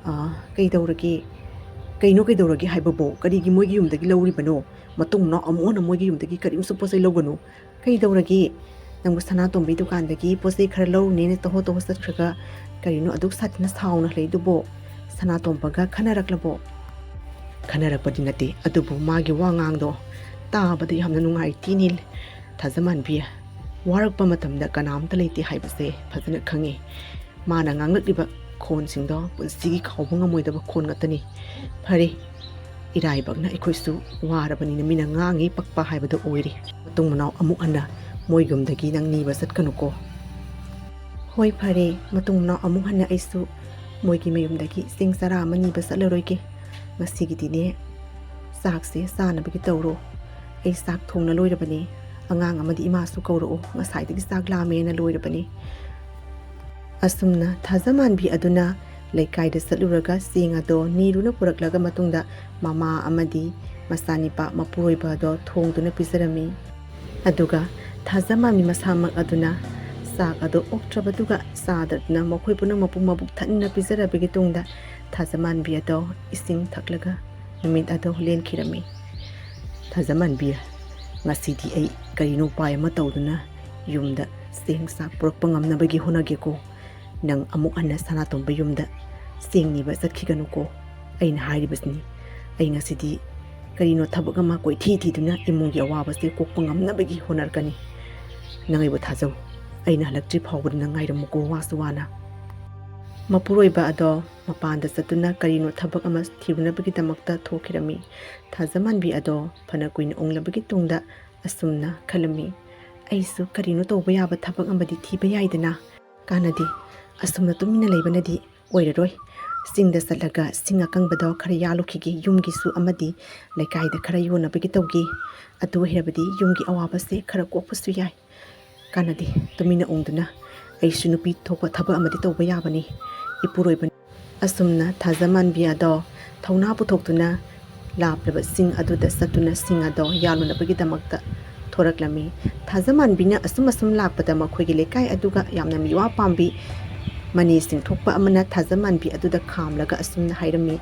"ꯑ, ꯀꯩꯗꯧꯔꯒꯦ? ꯀꯩꯅꯣ ꯀꯩꯗꯧꯔꯒꯦ ꯍꯥꯏꯕꯕꯨ? ꯀꯔꯤꯒꯤ ꯃꯣꯏꯒꯤ ꯌꯨꯝꯗꯒꯤ ꯂꯧꯔꯤꯕꯅꯣ? ꯃꯇꯨꯡ ꯃꯅꯥꯎ ꯑꯃꯨꯛ ꯍꯟꯅ ꯃꯣꯏꯒꯤ ꯌꯨꯝꯗꯒꯤ ꯀꯔꯤꯝꯁꯨ ꯄꯣꯠ ꯆꯩ ꯂꯧꯒꯅꯨ꯫" "ꯀꯩꯗꯧꯔꯒꯦ? ꯅꯪꯕꯨ ꯁꯅꯥꯇꯣꯝꯕꯤ ꯗꯨꯀꯥꯟꯗꯒꯤ ꯄꯣꯠ ꯆꯩ ꯈꯔ ꯂꯧꯔꯨꯅꯦꯅ ꯇꯍꯣ ꯇꯍꯣ ꯆꯠꯈ꯭ꯔꯒ ꯀꯔꯤꯅꯣ ꯑꯗꯨꯛ ꯁꯥꯊꯤꯅ ꯁꯥꯎꯅ ꯍꯜꯂꯛꯏꯗꯨꯕꯣ? ꯁꯅꯥꯇꯣꯝꯕꯒ ꯈꯟꯅꯔꯛꯂꯕꯣ?" "ꯈꯟꯅꯔꯛꯄꯗꯤ ꯅꯠꯇꯦ, ꯑꯗꯨꯕꯨ ꯃꯥꯒꯤ ꯋꯥꯉꯥꯡꯗꯣ ꯇꯥꯕꯗ ꯌꯥꯝꯅ ꯅꯨꯡꯉꯥꯏꯇꯦꯅꯦ꯫ ꯊꯥꯖꯃꯥꯟꯕꯤ, ꯋꯥꯔꯛꯄ ꯃꯇꯝꯗ ꯀꯅꯥꯝꯇ ꯂꯩꯇꯦ ꯍꯥꯏꯕꯁꯦ ꯐꯖꯅ ꯈꯪꯉꯤ꯫ ꯃꯥꯅ ꯉꯥꯡꯂꯛꯂꯤꯕ ꯈꯣꯟꯁꯤꯡꯗꯣ ꯄꯨꯟꯁꯤꯒꯤ ꯀꯥꯎꯕ ꯉꯝꯃꯣꯏꯗꯕ ꯈꯣꯟ ꯉꯥꯛꯇꯅꯤ꯫ ꯐꯔꯦ, ꯏꯔꯥꯏꯕꯛꯅ ꯑꯩꯈꯣꯏꯁꯨ ꯋꯥꯔꯕꯅꯤꯅ ꯃꯤꯅ ꯉꯥꯡꯉꯤ ꯄꯛꯄ ꯍꯥꯏꯕꯗꯣ ꯑꯣꯏꯔꯦ꯫ ꯃꯇꯨꯡ ꯃꯅꯥꯎ ꯑꯃꯨꯛ ꯍꯟꯅ ꯃꯣꯏ ꯌꯨꯝꯗꯒꯤ ꯅꯪ ꯅꯤꯕ ꯆꯠꯀꯅꯨꯀꯣ꯫" "ꯍꯣꯏ, ꯐꯔꯦ, ꯃꯇꯨꯡ ꯃꯅꯥꯎ ꯑꯃꯨꯛ ꯍꯟꯅ ꯑꯩꯁꯨ ꯃꯣꯏꯒꯤ ꯃꯌꯨꯝꯗꯒꯤ ꯆꯦꯡ ꯆꯔꯥ ꯑꯃ ꯅꯤꯕ ꯆꯠꯂꯔꯣꯏꯒꯦ꯫ ꯉꯁꯤꯒꯤꯗꯤꯅꯦ, ꯆꯥꯛꯁꯦ ꯆꯥꯅꯕꯒꯤ ꯇꯧꯔꯣ꯫ ꯑꯩ ꯆꯥꯛ ꯊꯣꯡꯅ ꯂꯣꯏꯔꯕꯅꯦ꯫ ꯑꯉꯥꯡ ꯑꯃꯗꯤ ꯏꯃꯥꯁꯨ ꯀꯧꯔꯛꯑꯣ, ꯉꯁꯥꯏꯗꯒꯤ ꯆꯥꯛ ꯂꯥꯝꯃꯦꯅ ꯂꯣꯏꯔꯕꯅꯦ꯫" ꯑꯁꯨꯝꯅ ꯊꯥꯖꯃꯥꯟꯕꯤ ꯑꯗꯨꯅ ꯂꯩꯀꯥꯏꯗ ꯆꯠꯂꯨꯔꯒ ꯆꯦꯡ ꯑꯗꯣ ꯅꯤꯔꯨꯅ ꯄꯨꯔꯛꯂꯒ ꯃꯇꯨꯡꯗ ꯃꯃꯥ ꯑꯃꯗꯤ ꯃꯆꯥꯅꯤꯄꯥ ꯃꯄꯨꯔꯣꯏꯕ ꯑꯗꯣ ꯊꯣꯡꯗꯨꯅ ꯄꯤꯖꯔꯝꯃꯤ꯫ ꯑꯗꯨꯒ ꯊꯥꯖꯃꯥꯟꯕꯤ ꯃꯁꯥꯃꯛ ꯑꯗꯨꯅ ꯆꯥꯛ ꯑꯗꯨ ꯑꯣꯛꯇ꯭ꯔꯕꯗꯨꯒ ꯆꯥꯗꯗꯨꯅ ꯃꯈꯣꯏ ꯄꯨꯝꯅꯃꯛꯄꯨ ꯃꯕꯨꯛ ꯊꯟꯅ ꯄꯤꯖꯔꯕꯒꯤ ꯇꯨꯡꯗ ꯊꯥꯖꯃꯥꯟꯕꯤ ꯑꯗꯣ ꯏꯁꯤꯡ ꯊꯛꯂꯒ ꯅꯨꯃꯤꯠ ꯑꯗꯣ ꯂꯦꯟꯈꯤꯔꯝꯃꯤ꯫ "ꯊꯥꯖꯃꯥꯟꯕꯤ, ꯉꯁꯤꯗꯤ ꯑꯩ ꯀꯔꯤꯅꯣ ꯎꯄꯥꯏ ꯑꯃ ꯇꯧꯗꯨꯅ ꯌꯨꯝꯗ ꯆꯦꯡ ꯆꯥꯛ ꯄꯨꯔꯛꯄ ꯉꯝꯅꯕꯒꯤ ꯍꯣꯠꯅꯒꯦꯀꯣ꯫ ꯅꯪ ꯑꯃꯨꯛ ꯍꯟꯅ ꯁꯅꯥꯇꯣꯝꯕ ꯌꯨꯝꯗ ꯆꯦꯡ ꯅꯤꯕ ꯆꯠꯈꯤꯒꯅꯨꯀꯣ꯫ ꯑꯩꯅ ꯍꯥꯏꯔꯤꯕꯁꯤꯅꯤ꯫ ꯑꯩ ꯉꯁꯤꯗꯤ ꯀꯔꯤꯅꯣ ꯊꯕꯛ ꯑꯃ ꯀꯣꯏꯊꯤ ꯊꯤꯗꯨꯅ ꯏꯃꯨꯡꯒꯤ ꯑꯋꯥꯕꯁꯦ ꯀꯣꯛꯄ ꯉꯝꯅꯕꯒꯤ ꯍꯣꯠꯅꯔꯛꯀꯅꯤ꯫ ꯅꯪ ꯑꯩꯕꯨ ꯊꯥꯖꯧ꯫ ꯑꯩꯅ ꯍꯜꯂꯛꯇ꯭ꯔꯤ ꯐꯥꯎꯕꯗ ꯅꯪ ꯉꯥꯏꯔꯝꯃꯨꯀꯣ, ꯋꯥꯁꯨ ꯋꯥꯅ꯫" ꯃꯄꯨꯔꯣꯏꯕ ꯑꯗꯣ ꯃꯄꯥꯟꯗ ꯆꯠꯇꯨꯅ ꯀꯔꯤꯅꯣ ꯊꯕꯛ ꯑꯃ ꯊꯤꯔꯨꯅꯕꯒꯤꯗꯃꯛꯇ ꯊꯣꯛꯈꯤꯔꯝꯃꯤ꯫ ꯊꯥꯖꯃꯥꯟꯕꯤ ꯑꯗꯣ ꯐꯅ ꯀꯨꯏꯅ ꯎꯪꯂꯕꯒꯤ ꯇꯨꯡꯗ ꯑꯁꯨꯝꯅ ꯈꯜꯂꯝꯃꯤ, "ꯑꯩꯁꯨ ꯀꯔꯤꯅꯣ ꯇꯧꯕ ꯌꯥꯕ ꯊꯕꯛ ꯑꯃꯗꯤ ꯊꯤꯕ ꯌꯥꯏꯗꯅ꯫ ꯀꯥꯟꯅꯗꯦ, ꯑꯁꯨꯝꯅ ꯇꯨꯃꯤꯟꯅ ꯂꯩꯕꯅꯗꯤ ꯑꯣꯏꯔꯔꯣꯏ꯫ ꯆꯤꯡꯗ ꯆꯠꯂꯒ ꯁꯤꯡ ꯑꯀꯪꯕꯗꯣ ꯈꯔ ꯌꯥꯜꯂꯨꯈꯤꯒꯦ, ꯌꯨꯝꯒꯤꯁꯨ ꯑꯃꯗꯤ ꯂꯩꯀꯥꯏꯗ ꯈꯔ ꯌꯣꯟꯅꯕꯒꯤ ꯇꯧꯒꯦ꯫ ꯑꯗꯨ ꯑꯣꯏꯔꯕꯗꯤ ꯌꯨꯝꯒꯤ ꯑꯋꯥꯕꯁꯦ ꯈꯔ ꯀꯣꯛꯄꯁꯨ ꯌꯥꯏ꯫ ꯀꯥꯟꯅꯗꯦ, ꯇꯨꯃꯤꯟꯅ ꯎꯪꯗꯨꯅ ꯑꯩꯁꯨ ꯅꯨꯄꯤ ꯊꯣꯛꯄ ꯊꯕꯛ ꯑꯃꯗꯤ ꯇꯧꯕ ꯌꯥꯕꯅꯤ꯫" ꯏꯄꯨꯔꯣꯏꯕꯅ ꯑꯁꯨꯝꯅ ꯊꯥꯖꯃꯥꯟꯕꯤ ꯑꯗꯣ ꯊꯧꯅꯥ ꯄꯨꯊꯣꯛꯇꯨꯅ ꯂꯥꯞꯂꯕ ꯆꯤꯡ ꯑꯗꯨꯗ ꯆꯠꯇꯨꯅ ꯁꯤꯡ ꯑꯗꯣ ꯌꯥꯜꯂꯨꯅꯕꯒꯤꯗꯃꯛꯇ ꯊꯣꯔꯛꯂꯝꯃꯤ꯫ ꯊꯥꯖꯃꯥꯟꯕꯤꯅ ꯑꯁꯨꯝ ꯑꯁꯨꯝ ꯂꯥꯛꯄꯗ ꯃꯈꯣꯏꯒꯤ ꯂꯩꯀꯥꯏ ꯑꯗꯨꯒ ꯌꯥꯝꯅ ꯃꯤꯋꯥ ꯄꯥꯝꯕꯤ ꯃꯅꯦꯁꯤꯡ ꯊꯣꯛꯄ ꯑꯃꯅ ꯊꯥꯖꯃꯥꯟꯕꯤ ꯑꯗꯨꯗ ꯈꯥꯝꯂꯒ ꯑꯁꯨꯝꯅ ꯍꯥꯏꯔꯝꯃꯤ,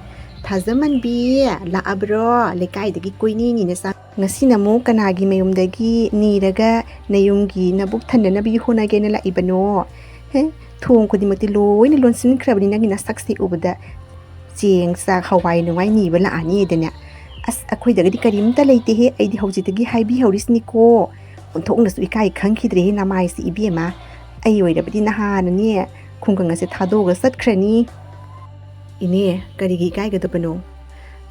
"ꯊꯥꯖꯃꯥꯟꯕꯤ, ꯂꯥꯛꯑꯕ꯭ꯔꯣ? ꯂꯩꯀꯥꯏꯗꯒꯤ ꯀꯣꯏꯅꯤꯅꯤꯅ ꯆꯥ-, ꯉꯁꯤꯅ ꯑꯃꯨꯛ ꯀꯅꯥꯒꯤ ꯃꯌꯨꯝꯗꯒꯤ ꯅꯤꯔꯒ ꯅꯌꯨꯝꯒꯤ ꯅꯕꯨꯛ ꯊꯟꯅꯅꯕꯒꯤ ꯍꯣꯠꯅꯒꯦꯅ ꯂꯥꯛꯏꯕꯅꯣ? ꯍꯦ, ꯊꯣꯡ ꯈꯨꯗꯤꯡꯃꯛꯇꯤ ꯂꯣꯏꯅ ꯂꯣꯟꯁꯤꯟꯈ꯭ꯔꯕꯅꯤ ꯅꯪꯒꯤ ꯅꯁꯛꯁꯤ ꯎꯕꯗ꯫ ꯆꯦꯡ, ꯆꯥꯛ, ꯍꯋꯥꯏ ꯅꯨꯡꯋꯥꯏ ꯅꯤꯕ ꯂꯥꯛꯑꯅꯤꯗꯅꯦ꯫ ꯑꯁ, ꯑꯩꯈꯣꯏꯗꯒꯗꯤ ꯀꯔꯤꯝꯇ ꯂꯩꯇꯦꯍꯦ, ꯑꯩꯗꯤ ꯍꯧꯖꯤꯛꯇꯒꯤ ꯍꯥꯏꯕꯤꯍꯧꯔꯤꯁꯤꯅꯤꯀꯣ꯫ ꯑꯣꯟꯊꯣꯛꯅꯁꯨ ꯏꯀꯥꯏ ꯈꯪꯈꯤꯗ꯭ꯔꯦꯍꯦ ꯅꯃꯥꯏꯁꯤ ꯏꯕꯦꯝꯃ꯫ ꯑꯩ ꯑꯣꯏꯔꯕꯗꯤ ꯅꯍꯥꯟꯅꯅꯦ ꯈꯨꯡꯒꯪ ꯑꯁꯦ ꯊꯥꯗꯣꯛꯑꯒ ꯆꯠꯈ꯭ꯔꯅꯤ꯫" "ꯏꯅꯦ, ꯀꯔꯤꯒꯤ ꯏꯀꯥꯏꯒꯗꯕꯅꯣ?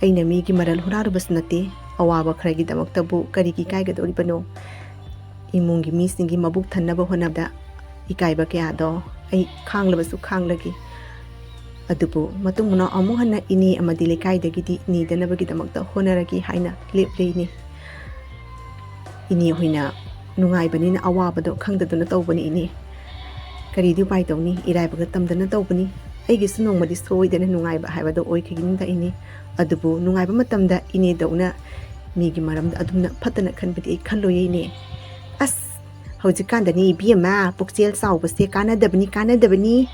ꯑꯩꯅ ꯃꯤꯒꯤ ꯃꯔꯜ ꯍꯨꯔꯥꯜꯂꯨꯕꯁꯨ ꯅꯠꯇꯦ꯫ ꯑꯋꯥꯕ ꯈꯔꯒꯤꯗꯃꯛꯇꯕꯨ ꯀꯔꯤꯒꯤ ꯏꯀꯥꯏꯒꯗꯧꯔꯤꯕꯅꯣ? ꯏꯃꯨꯡꯒꯤ ꯃꯤꯁꯤꯡꯒꯤ ꯃꯕꯨꯛ ꯊꯟꯅꯕ ꯍꯣꯠꯅꯕꯗ ꯏꯀꯥꯏꯕ ꯀꯌꯥꯗꯣ ꯑꯩ ꯈꯥꯡꯂꯕꯁꯨ ꯈꯥꯡꯂꯒꯦ꯫ ꯑꯗꯨꯕꯨ ꯃꯇꯨꯡ ꯃꯅꯥꯎ ꯑꯃꯨꯛ ꯍꯟꯅ ꯏꯅꯦ ꯑꯃꯗꯤ ꯂꯩꯀꯥꯏꯗꯒꯤꯗꯤ ꯅꯤꯗꯅꯕꯒꯤꯗꯃꯛꯇ ꯍꯣꯠꯅꯔꯒꯦ ꯍꯥꯏꯅ ꯂꯦꯞꯂꯦ ꯏꯅꯦ꯫ ꯏꯅꯦ ꯍꯣꯏꯅ ꯅꯨꯡꯉꯥꯏꯕꯅꯤꯅ ꯑꯋꯥꯕꯗꯣ ꯈꯪꯗꯗꯨꯅ ꯇꯧꯕꯅꯤ ꯏꯅꯦ꯫ ꯀꯔꯤꯗꯤ ꯎꯄꯥꯏ ꯇꯧꯅꯤ? ꯏꯔꯥꯏꯕꯛꯇ ꯇꯝꯗꯅ ꯇꯧꯕꯅꯤ꯫ ꯑꯩꯒꯤꯁꯨ ꯅꯣꯡꯃꯗꯤ ꯁꯣꯏꯗꯅ ꯅꯨꯡꯉꯥꯏꯕ ꯍꯥꯏꯕꯗꯣ ꯑꯣꯏꯈꯤꯒꯅꯤꯗ ꯏꯅꯦ꯫ ꯑꯗꯨꯕꯨ ꯅꯨꯡꯉꯥꯏꯕ ꯃꯇꯝꯗ ꯏꯅꯦꯗꯧꯅ ꯃꯤꯒꯤ ꯃꯔꯝꯗ ꯑꯗꯨꯝꯅ ꯐꯠꯇꯅ ꯈꯟꯕꯗꯤ ꯑꯩ ꯈꯜꯂꯣꯏꯌꯦ ꯏꯅꯦ꯫" "ꯑꯁ, ꯍꯧꯖꯤꯛꯀꯥꯟꯗꯅꯤ ꯏꯕꯦꯝꯃ, ꯄꯨꯛꯆꯦꯜ ꯆꯥꯎꯕꯁꯦ ꯀꯥꯟꯅꯗꯕꯅꯤ, ꯀꯥꯟꯅꯗꯕꯅꯤ꯫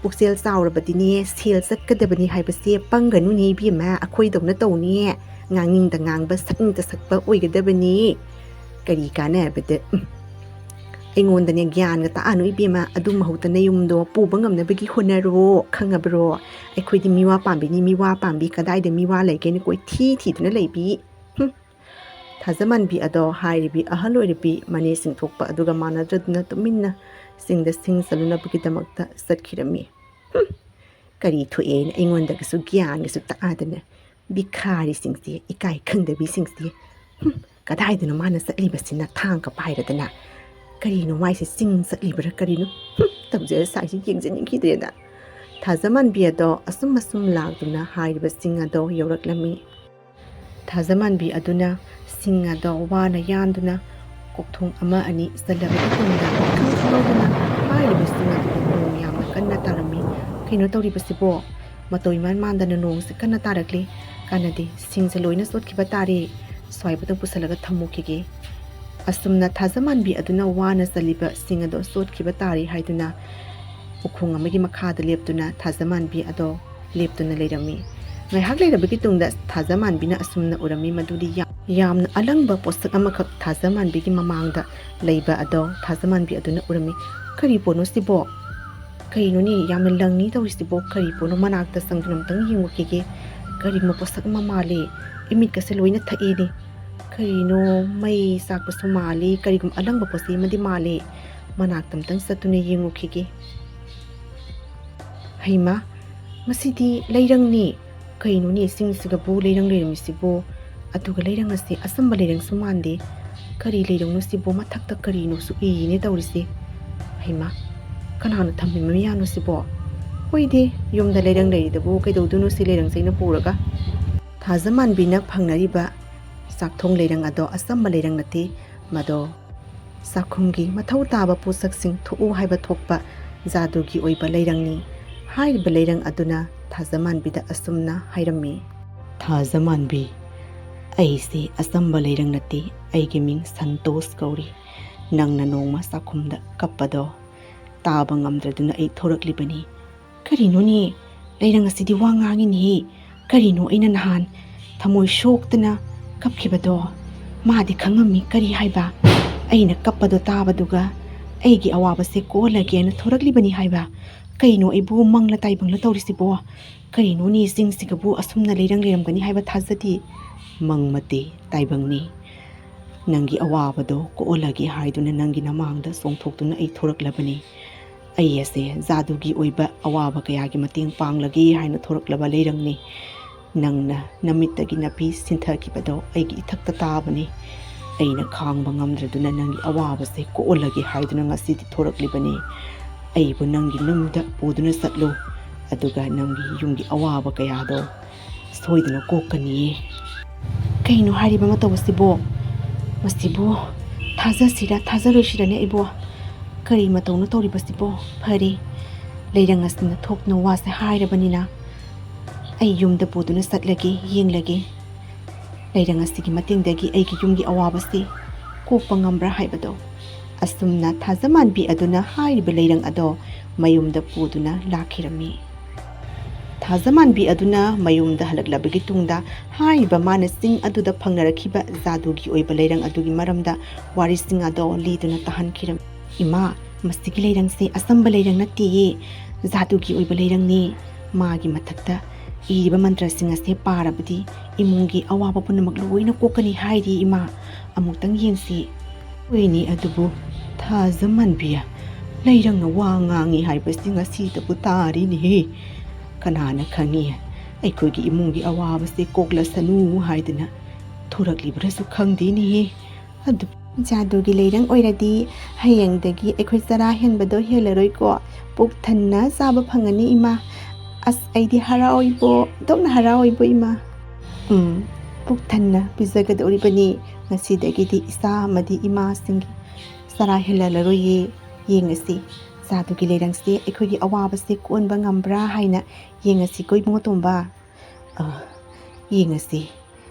ꯄꯨꯛꯆꯦꯜ ꯆꯥꯎꯔꯕꯗꯤꯅꯦ ꯁꯦꯜ ꯆꯠꯀꯗꯕꯅꯤ ꯍꯥꯏꯕꯁꯦ ꯄꯪꯒꯅꯨꯅꯦ ꯏꯕꯦꯝꯃ, ꯑꯩꯈꯣꯏꯗꯧꯅ ꯇꯧꯅꯦ, ꯉꯥꯡꯅꯤꯡꯗ ꯉꯥꯡꯕ, ꯁꯛꯅꯤꯡꯗ ꯁꯛꯄ ꯑꯣꯏꯒꯗꯕꯅꯤ꯫ ꯀꯔꯤ ꯀꯥꯟꯅꯕꯗ? ꯎꯝ꯫ ꯑꯩꯉꯣꯟꯗꯅꯦ ꯒ꯭ꯌꯥꯟꯒ ꯇꯥꯛꯑꯅꯨ ꯏꯕꯦꯝꯃ, ꯑꯗꯨ ꯃꯍꯨꯠꯇ ꯅꯌꯨꯝꯗꯣ ꯄꯨꯕ ꯉꯝꯅꯕꯒꯤ ꯍꯣꯠꯅꯔꯣ, ꯈꯪꯉꯕ꯭ꯔꯣ? ꯑꯩꯈꯣꯏꯗꯤ ꯃꯤꯋꯥ ꯄꯥꯝꯕꯤꯅꯤ, ꯃꯤꯋꯥ ꯄꯥꯝꯕꯤ, ꯀꯗꯥꯏꯗ ꯃꯤꯋꯥ ꯂꯩꯒꯦꯅ ꯀꯣꯏꯊꯤ ꯊꯤꯗꯨꯅ ꯂꯩꯕꯤ꯫ ꯍꯨꯝ꯫ ꯊꯥꯖꯃꯥꯟꯕꯤ ꯑꯗꯣ ꯍꯥꯏꯔꯤꯕꯤ ꯑꯍꯜ ꯑꯣꯏꯔꯕꯤ ꯃꯅꯦ ꯁꯤꯡꯊꯣꯛꯄ ꯑꯗꯨꯒ ꯃꯥꯟꯅꯗ꯭ꯔꯗꯨꯅ ꯇꯨꯃꯤꯟꯅ ꯆꯤꯡꯗ ꯁꯤꯡ ꯆꯠꯂꯨꯅꯕꯒꯤꯗꯃꯛꯇ ꯆꯠꯈꯤꯔꯝꯃꯤ꯫ ꯍꯨꯝ꯫ ꯀꯔꯤ ꯊꯣꯛꯑꯦꯅ ꯑꯩꯉꯣꯟꯗꯒꯁꯨ ꯒ꯭ꯌꯥꯟꯒꯁꯨ ꯇꯥꯛꯑꯗꯅ, ꯚꯤꯈꯥꯔꯤꯁꯤꯡꯁꯦ, ꯏꯀꯥꯏ ꯈꯪꯗꯕꯤꯁꯤꯡꯁꯦ꯫ ꯍꯨꯝ꯫ ꯀꯗꯥꯏꯗꯅꯣ ꯃꯥꯅ ꯆꯠꯂꯤꯕꯁꯤꯅ? ꯊꯥꯡꯒ ꯄꯥꯏꯔꯗꯅ꯫ ꯀꯔꯤꯅꯣ ꯃꯥꯏꯁꯦ, ꯆꯤꯡ ꯆꯠꯂꯤꯕ꯭ꯔꯥ ꯀꯔꯤꯅꯣ? ꯍꯨꯝ꯫ ꯇꯧꯖꯔ ꯁꯥꯏꯁꯦ ꯌꯦꯡꯖꯅꯤꯡꯈꯤꯗ꯭ꯔꯦꯗ꯫ ꯊꯥꯖꯃꯥꯟꯕꯤ ꯑꯗꯣ ꯑꯁꯨꯝ ꯑꯁꯨꯝ ꯂꯥꯛꯇꯨꯅ ꯍꯥꯏꯔꯤꯕꯁꯤꯡ ꯑꯗꯣ ꯌꯧꯔꯛꯂꯝꯃꯤ꯫ ꯊꯥꯖꯃꯥꯟꯕꯤ ꯑꯗꯨꯅ ꯁꯤꯡ ꯑꯗꯣ ꯋꯥꯅ ꯌꯥꯟꯗꯨꯅ ꯀꯣꯛꯊꯣꯡ ꯑꯃ ꯑꯅꯤ ꯆꯜꯂꯕ ꯃꯇꯨꯡꯗ, ꯏꯈꯪ ꯈꯪꯍꯧꯗꯅ ꯍꯥꯏꯔꯤꯕꯁꯤꯡ ꯑꯗꯨꯗ ꯅꯣꯡ ꯌꯥꯝꯅ ꯀꯟꯅ ꯇꯥꯔꯝꯃꯤ꯫ "ꯀꯩꯅꯣ ꯇꯧꯔꯤꯕꯁꯤꯕꯣ? ꯃꯇꯧ ꯏꯃꯥꯟ ꯃꯥꯟꯗꯅ ꯅꯣꯡꯁꯦ ꯀꯟꯅ ꯇꯥꯔꯛꯂꯤ꯫ ꯀꯥꯟꯅꯗꯦ, ꯁꯤꯡꯁꯦ ꯂꯣꯏꯅ ꯆꯣꯠꯈꯤꯕ ꯇꯥꯔꯦ꯫ ꯁ꯭ꯋꯥꯏꯐꯥꯎꯗ ꯄꯨꯁꯜꯂꯒ ꯊꯝꯃꯨꯈꯤꯒꯦ꯫" ꯑꯁꯨꯝꯅ ꯊꯥꯖꯃꯥꯟꯕꯤ ꯑꯗꯨꯅ ꯋꯥꯅ ꯆꯜꯂꯤꯕ ꯁꯤꯡ ꯑꯗꯣ ꯆꯣꯠꯈꯤꯕ ꯇꯥꯔꯦ ꯍꯥꯏꯗꯨꯅ ꯎꯈꯣꯡ ꯑꯃꯒꯤ ꯃꯈꯥꯗ ꯂꯦꯞꯇꯨꯅ ꯊꯥꯖꯃꯥꯟꯕꯤ ꯑꯗꯣ ꯂꯦꯞꯇꯨꯅ ꯂꯩꯔꯝꯃꯤ꯫ ꯉꯥꯏꯍꯥꯛ ꯂꯩꯔꯕꯒꯤ ꯇꯨꯡꯗ ꯊꯥꯖꯃꯥꯟꯕꯤꯅ ꯑꯁꯨꯝꯅ ꯎꯔꯝꯃꯤ ꯃꯗꯨꯗꯤ ꯌꯥ-, ꯌꯥꯝꯅ ꯑꯂꯪꯕ ꯄꯣꯠꯁꯛ ꯑꯃꯈꯛ ꯊꯥꯖꯃꯥꯟꯕꯤꯒꯤ ꯃꯃꯥꯡꯗ ꯂꯩꯕ ꯑꯗꯣ ꯊꯥꯖꯃꯥꯟꯕꯤ ꯑꯗꯨꯅ ꯎꯔꯝꯃꯤ꯫ "ꯀꯔꯤ ꯄꯣꯠꯅꯣ ꯁꯤꯕꯣ? ꯀꯔꯤꯅꯣꯅꯦ, ꯌꯥꯝꯅ ꯂꯪꯉꯤ ꯇꯧꯔꯤꯁꯤꯕꯣ? ꯀꯔꯤ ꯄꯣꯠꯅꯣ? ꯃꯅꯥꯛꯇ ꯆꯪꯗꯨꯅ ꯑꯃꯨꯛꯇꯪ ꯌꯦꯡꯉꯨꯈꯤꯒꯦ꯫ ꯀꯔꯤꯒꯨꯝꯕ ꯄꯣꯠꯁꯛ ꯑꯃ ꯃꯥꯜꯂꯦ꯫ ꯏꯃꯤꯠꯀꯁꯦ ꯂꯣꯏꯅ ꯊꯛꯑꯦꯅꯦ꯫ ꯀꯔꯤꯅꯣ, ꯃꯩ ꯆꯥꯛꯄꯁꯨ ꯃꯥꯜꯂꯤ, ꯀꯔꯤꯒꯨꯝꯕ ꯑꯂꯪꯕ ꯄꯣꯠ ꯆꯩ ꯑꯃꯗꯤ ꯃꯥꯜꯂꯦ꯫ ꯃꯅꯥꯛꯇ ꯑꯃꯨꯛꯇꯪ ꯆꯠꯇꯨꯅ ꯌꯦꯡꯉꯨꯈꯤꯒꯦ꯫ ꯍꯩꯃꯥ, ꯃꯁꯤꯗꯤ ꯂꯩꯔꯪꯅꯤ꯫ ꯀꯩꯅꯣꯅꯦ, ꯆꯤꯡꯁꯤꯒꯕꯨ ꯂꯩꯔꯪ ꯂꯩꯔꯝꯃꯤꯁꯤꯕꯨ? ꯑꯗꯨꯒ ꯂꯩꯔꯪ ꯑꯁꯤ ꯑꯆꯝꯕ ꯂꯩꯔꯪꯁꯨ ꯃꯥꯟꯗꯦ꯫ ꯀꯔꯤ ꯂꯩꯔꯪꯅꯣ ꯁꯤꯕꯨ? ꯃꯊꯛꯇ ꯀꯔꯤꯅꯣꯁꯨ ꯏꯅꯦ ꯇꯧꯔꯤꯁꯦ꯫ ꯍꯩꯃꯥ, ꯀꯅꯥꯅ ꯊꯝꯃꯤꯕ ꯃꯌꯥꯅꯣ ꯁꯤꯕꯣ? ꯍꯣꯏꯗꯤ, ꯌꯨꯝꯗ ꯂꯩꯔꯪ ꯂꯩꯔꯤꯗꯕꯨ ꯀꯩꯗꯧꯗꯣꯏꯅꯣ ꯁꯤ ꯂꯩꯔꯪꯁꯦ ꯑꯩꯅ ꯄꯨꯔꯒ?" ꯊꯥꯖꯃꯥꯟꯕꯤꯅ ꯐꯪꯅꯔꯤꯕ ꯆꯥꯛꯊꯣꯡ ꯂꯩꯔꯪ ꯑꯗꯣ ꯑꯆꯝꯕ ꯂꯩꯔꯪ ꯅꯠꯇꯦ, ꯃꯗꯣ ꯆꯥꯛꯈꯨꯝꯒꯤ ꯃꯊꯧ ꯇꯥꯕ ꯄꯣꯠꯁꯛꯁꯤꯡ ꯊꯣꯛꯎ ꯍꯥꯏꯕ ꯊꯣꯛꯄ ꯖꯥꯗꯨꯒꯤ ꯑꯣꯏꯕ ꯂꯩꯔꯪꯅꯤ꯫ ꯍꯥꯏꯔꯤꯕ ꯂꯩꯔꯪ ꯑꯗꯨꯅ ꯊꯥꯖꯃꯥꯟꯕꯤꯗ ꯑꯁꯨꯝꯅ ꯍꯥꯏꯔꯝꯃꯤ, "ꯊꯥꯖꯃꯥꯟꯕꯤ, ꯑꯩꯁꯤ ꯑꯆꯝꯕ ꯂꯩꯔꯪ ꯅꯠꯇꯦ, ꯑꯩꯒꯤ ꯃꯤꯡ ꯁꯟꯇꯣꯁ ꯀꯧꯔꯤ꯫ ꯅꯪꯅ ꯅꯣꯡꯃ ꯆꯥꯛꯈꯨꯝꯗ ꯀꯞꯄꯗꯣ ꯇꯥꯕ ꯉꯝꯗ꯭ꯔꯗꯨꯅ ꯑꯩ ꯊꯣꯔꯛꯂꯤꯕꯅꯤ꯫ "ꯀꯔꯤꯅꯣꯅꯦ? ꯂꯩꯔꯪ ꯑꯁꯤꯗꯤ ꯋꯥ ꯉꯥꯡꯉꯤꯅꯦꯍꯦ꯫ ꯀꯔꯤꯅꯣ ꯑꯩꯅ ꯅꯍꯥꯟ ꯊꯃꯣꯏ ꯁꯣꯛꯇꯅ ꯀꯞꯈꯤꯕꯗꯣ? ꯃꯥꯗꯤ ꯈꯪꯉꯝꯃꯤ ꯀꯔꯤ ꯍꯥꯏꯕ? ꯑꯩꯅ ꯀꯞꯄꯗꯣ ꯇꯥꯕꯗꯨꯒ ꯑꯩꯒꯤ ꯑꯋꯥꯕꯁꯦ ꯀꯣꯛꯍꯜꯂꯒꯦꯅ ꯊꯣꯔꯛꯂꯤꯕꯅꯤ ꯍꯥꯏꯕ꯫ ꯀꯩꯅꯣ ꯑꯩꯕꯨ ꯃꯪꯂ ꯇꯥꯏꯕꯪꯂ ꯇꯧꯔꯤꯁꯤꯕꯣ? ꯀꯔꯤꯅꯣꯅꯦ ꯆꯤꯡꯁꯤꯒꯕꯨ ꯑꯁꯨꯝꯅ ꯂꯩꯔꯪ ꯂꯩꯔꯝꯒꯅꯤ ꯍꯥꯏꯕ ꯊꯥꯖꯗꯦ꯫ ꯃꯪ ꯅꯠꯇꯦ, ꯇꯥꯏꯕꯪꯅꯤ꯫ ꯅꯪꯒꯤ ꯑꯋꯥꯕꯗꯣ ꯀꯣꯛꯍꯜꯂꯒꯦ ꯍꯥꯏꯗꯨꯅ ꯅꯪꯒꯤ ꯅꯃꯥꯡꯗ ꯆꯣꯡꯊꯣꯛꯇꯨꯅ ꯑꯩ ꯊꯣꯔꯛꯂꯕꯅꯤ꯫ ꯑꯩ ꯑꯁꯦ ꯖꯥꯗꯨꯒꯤ ꯑꯣꯏꯕ ꯑꯋꯥꯕ ꯀꯌꯥꯒꯤ ꯃꯇꯦꯡ ꯄꯥꯡꯂꯒꯦ ꯍꯥꯏꯅ ꯊꯣꯔꯛꯂꯕ ꯂꯩꯔꯪꯅꯤ꯫ ꯅꯪꯅ ꯅꯃꯤꯠꯇꯒꯤ ꯅꯥꯄꯤ ꯁꯤꯟꯊꯈꯤꯕꯗꯣ ꯑꯩꯒꯤ ꯏꯊꯛꯇ ꯇꯥꯕꯅꯤ꯫ ꯑꯩꯅ ꯈꯥꯡꯕ ꯉꯝꯗ꯭ꯔꯗꯨꯅ ꯅꯪꯒꯤ ꯑꯋꯥꯕꯁꯦ ꯀꯣꯛꯍꯜꯂꯒꯦ ꯍꯥꯏꯗꯨꯅ ꯉꯁꯤꯗꯤ ꯊꯣꯔꯛꯂꯤꯕꯅꯤ꯫ ꯑꯩꯕꯨ ꯅꯪꯒꯤ ꯌꯨꯝꯗ ꯄꯨꯗꯨꯅ ꯆꯠꯂꯨ, ꯑꯗꯨꯒ ꯅꯪꯒꯤ ꯌꯨꯝꯒꯤ ꯑꯋꯥꯕ ꯀꯌꯥꯗꯣ ꯁꯣꯏꯗꯅ ꯀꯣꯛꯀꯅꯤꯌꯦ꯫ ꯀꯩꯅꯣ ꯍꯥꯏꯔꯤꯕ ꯃꯇꯧ ꯑꯁꯤꯕꯣ? ꯃꯁꯤꯕꯨ ꯊꯥꯖꯁꯤꯔ ꯊꯥꯖꯔꯣꯏꯁꯤꯔꯅꯦ ꯑꯩꯕꯣ? ꯀꯔꯤ ꯃꯇꯧꯅꯣ ꯇꯧꯔꯤꯕꯁꯤꯕꯣ? ꯐꯔꯦ, ꯂꯩꯔꯪ ꯑꯁꯤꯅ ꯊꯣꯛꯇꯅ ꯋꯥꯁꯦ ꯍꯥꯏꯔꯕꯅꯤꯅ, ꯑꯩ ꯌꯨꯝꯗ ꯄꯨꯗꯨꯅ ꯆꯠꯂꯒꯦ, ꯌꯦꯡꯂꯒꯦ꯫ ꯂꯩꯔꯪ ꯑꯁꯤꯒꯤ ꯃꯇꯦꯡꯗꯒꯤ ꯑꯩꯒꯤ ꯌꯨꯝꯒꯤ ꯑꯋꯥꯕꯁꯤ ꯀꯣꯛꯄ ꯉꯝꯕ꯭ꯔꯥ ꯍꯥꯏꯕꯗꯣ꯫ ꯑꯁꯨꯝꯅ ꯊꯥꯖꯃꯥꯟꯕꯤ ꯑꯗꯨꯅ ꯍꯥꯏꯔꯤꯕ ꯂꯩꯔꯪ ꯑꯗꯣ ꯃꯌꯨꯝꯗ ꯄꯨꯗꯨꯅ ꯂꯥꯛꯈꯤꯔꯝꯃꯤ꯫ ꯊꯥꯖꯃꯥꯟꯕꯤ ꯑꯗꯨꯅ ꯃꯌꯨꯝꯗ ꯍꯜꯂꯛꯂꯕꯒꯤ ꯇꯨꯡꯗ, ꯍꯥꯏꯔꯤꯕ ꯃꯥꯅ ꯆꯤꯡ ꯑꯗꯨꯗ ꯐꯪꯅꯔꯛꯈꯤꯕ ꯖꯥꯗꯨꯒꯤ ꯑꯣꯏꯕ ꯂꯩꯔꯪ ꯑꯗꯨꯒꯤ ꯃꯔꯝꯗ ꯋꯥꯔꯤꯁꯤꯡ ꯑꯗꯣ ꯂꯤꯗꯨꯅ ꯇꯥꯍꯟꯈꯤꯔꯝꯃꯤ꯫ "ꯏꯃꯥ, ꯃꯁꯤꯒꯤ ꯂꯩꯔꯪꯁꯦ ꯑꯆꯝꯕ ꯂꯩꯔꯪ ꯅꯠꯇꯦꯌꯦ, ꯖꯥꯗꯨꯒꯤ ꯑꯣꯏꯕ ꯂꯩꯔꯪꯅꯤ꯫ ꯃꯥꯒꯤ ꯃꯊꯛꯇ ꯏꯔꯤꯕ ꯃꯟꯇ꯭ꯔꯁꯤꯡ ꯑꯁꯦ ꯄꯥꯔꯕꯗꯤ ꯏꯃꯨꯡꯒꯤ ꯑꯋꯥꯕ ꯄꯨꯝꯅꯃꯛ ꯂꯣꯏꯅ ꯀꯣꯛꯀꯅꯤ ꯍꯥꯏꯔꯤ ꯏꯃꯥ꯫ ꯑꯃꯨꯛꯇꯪ ꯌꯦꯡꯁꯤ꯫" ꯍꯣꯏꯅꯦ, ꯑꯗꯨꯕꯨ ꯊꯥꯖꯃꯟꯕꯤ, ꯂꯩꯔꯪꯅ ꯋꯥ ꯉꯥꯡꯉꯤ ꯍꯥꯏꯕꯁꯤ ꯉꯁꯤꯗꯕꯨ ꯇꯥꯔꯤꯅꯦꯍꯦ꯫ ꯀꯅꯥꯅ ꯈꯪꯉꯤ, ꯑꯩꯈꯣꯏꯒꯤ ꯏꯃꯨꯡꯒꯤ ꯑꯋꯥꯕꯁꯦ ꯀꯣꯛꯂꯁꯅꯨ ꯍꯥꯏꯗꯅ ꯊꯣꯔꯛꯂꯤꯕ꯭ꯔꯥꯁꯨ ꯈꯪꯗꯦꯅꯦꯍꯦ꯫ ꯑꯗꯨ ꯖꯥꯗꯨꯒꯤ ꯂꯩꯔꯪ ꯑꯣꯏꯔꯗꯤ ꯍꯌꯦꯡꯗꯒꯤ ꯑꯩꯈꯣꯏ ꯆꯔꯥ ꯍꯦꯟꯕꯗꯣ ꯍꯦꯜꯂꯔꯣꯏꯀꯣ꯫ ꯄꯨꯛ ꯊꯟꯅ ꯆꯥꯕ ꯐꯪꯉꯅꯤ ꯏꯃꯥ꯫ ꯑꯁ, ꯑꯩꯗꯤ ꯍꯔꯥꯎꯏꯕꯣ, ꯑꯣꯟꯊꯣꯛꯅ ꯍꯔꯥꯎꯏꯕꯣ ꯏꯃꯥ꯫ ꯎꯝ, ꯄꯨꯛ ꯊꯟꯅ ꯄꯤꯖꯒꯗꯧꯔꯤꯕꯅꯤ꯫ ꯉꯁꯤꯗꯒꯤꯗꯤ ꯏꯆꯥ ꯑꯃꯗꯤ ꯏꯃꯥꯁꯤꯡꯒꯤ ꯆꯔꯥ ꯍꯦꯜꯍꯜꯂꯔꯣꯏꯌꯦ꯫ ꯌꯦꯡꯉꯁꯤ, ꯖꯥꯗꯨꯒꯤ ꯂꯩꯔꯪꯁꯦ ꯑꯩꯈꯣꯏꯒꯤ ꯑꯋꯥꯕꯁꯦ ꯀꯣꯟꯕ ꯉꯝꯕ꯭ꯔꯥ ꯍꯥꯏꯅ ꯌꯦꯡꯉꯁꯤꯀꯣ ꯏꯕꯨꯡꯉꯣ ꯇꯣꯝꯕ꯫ ꯑ, ꯌꯦꯡꯉꯁꯤ꯫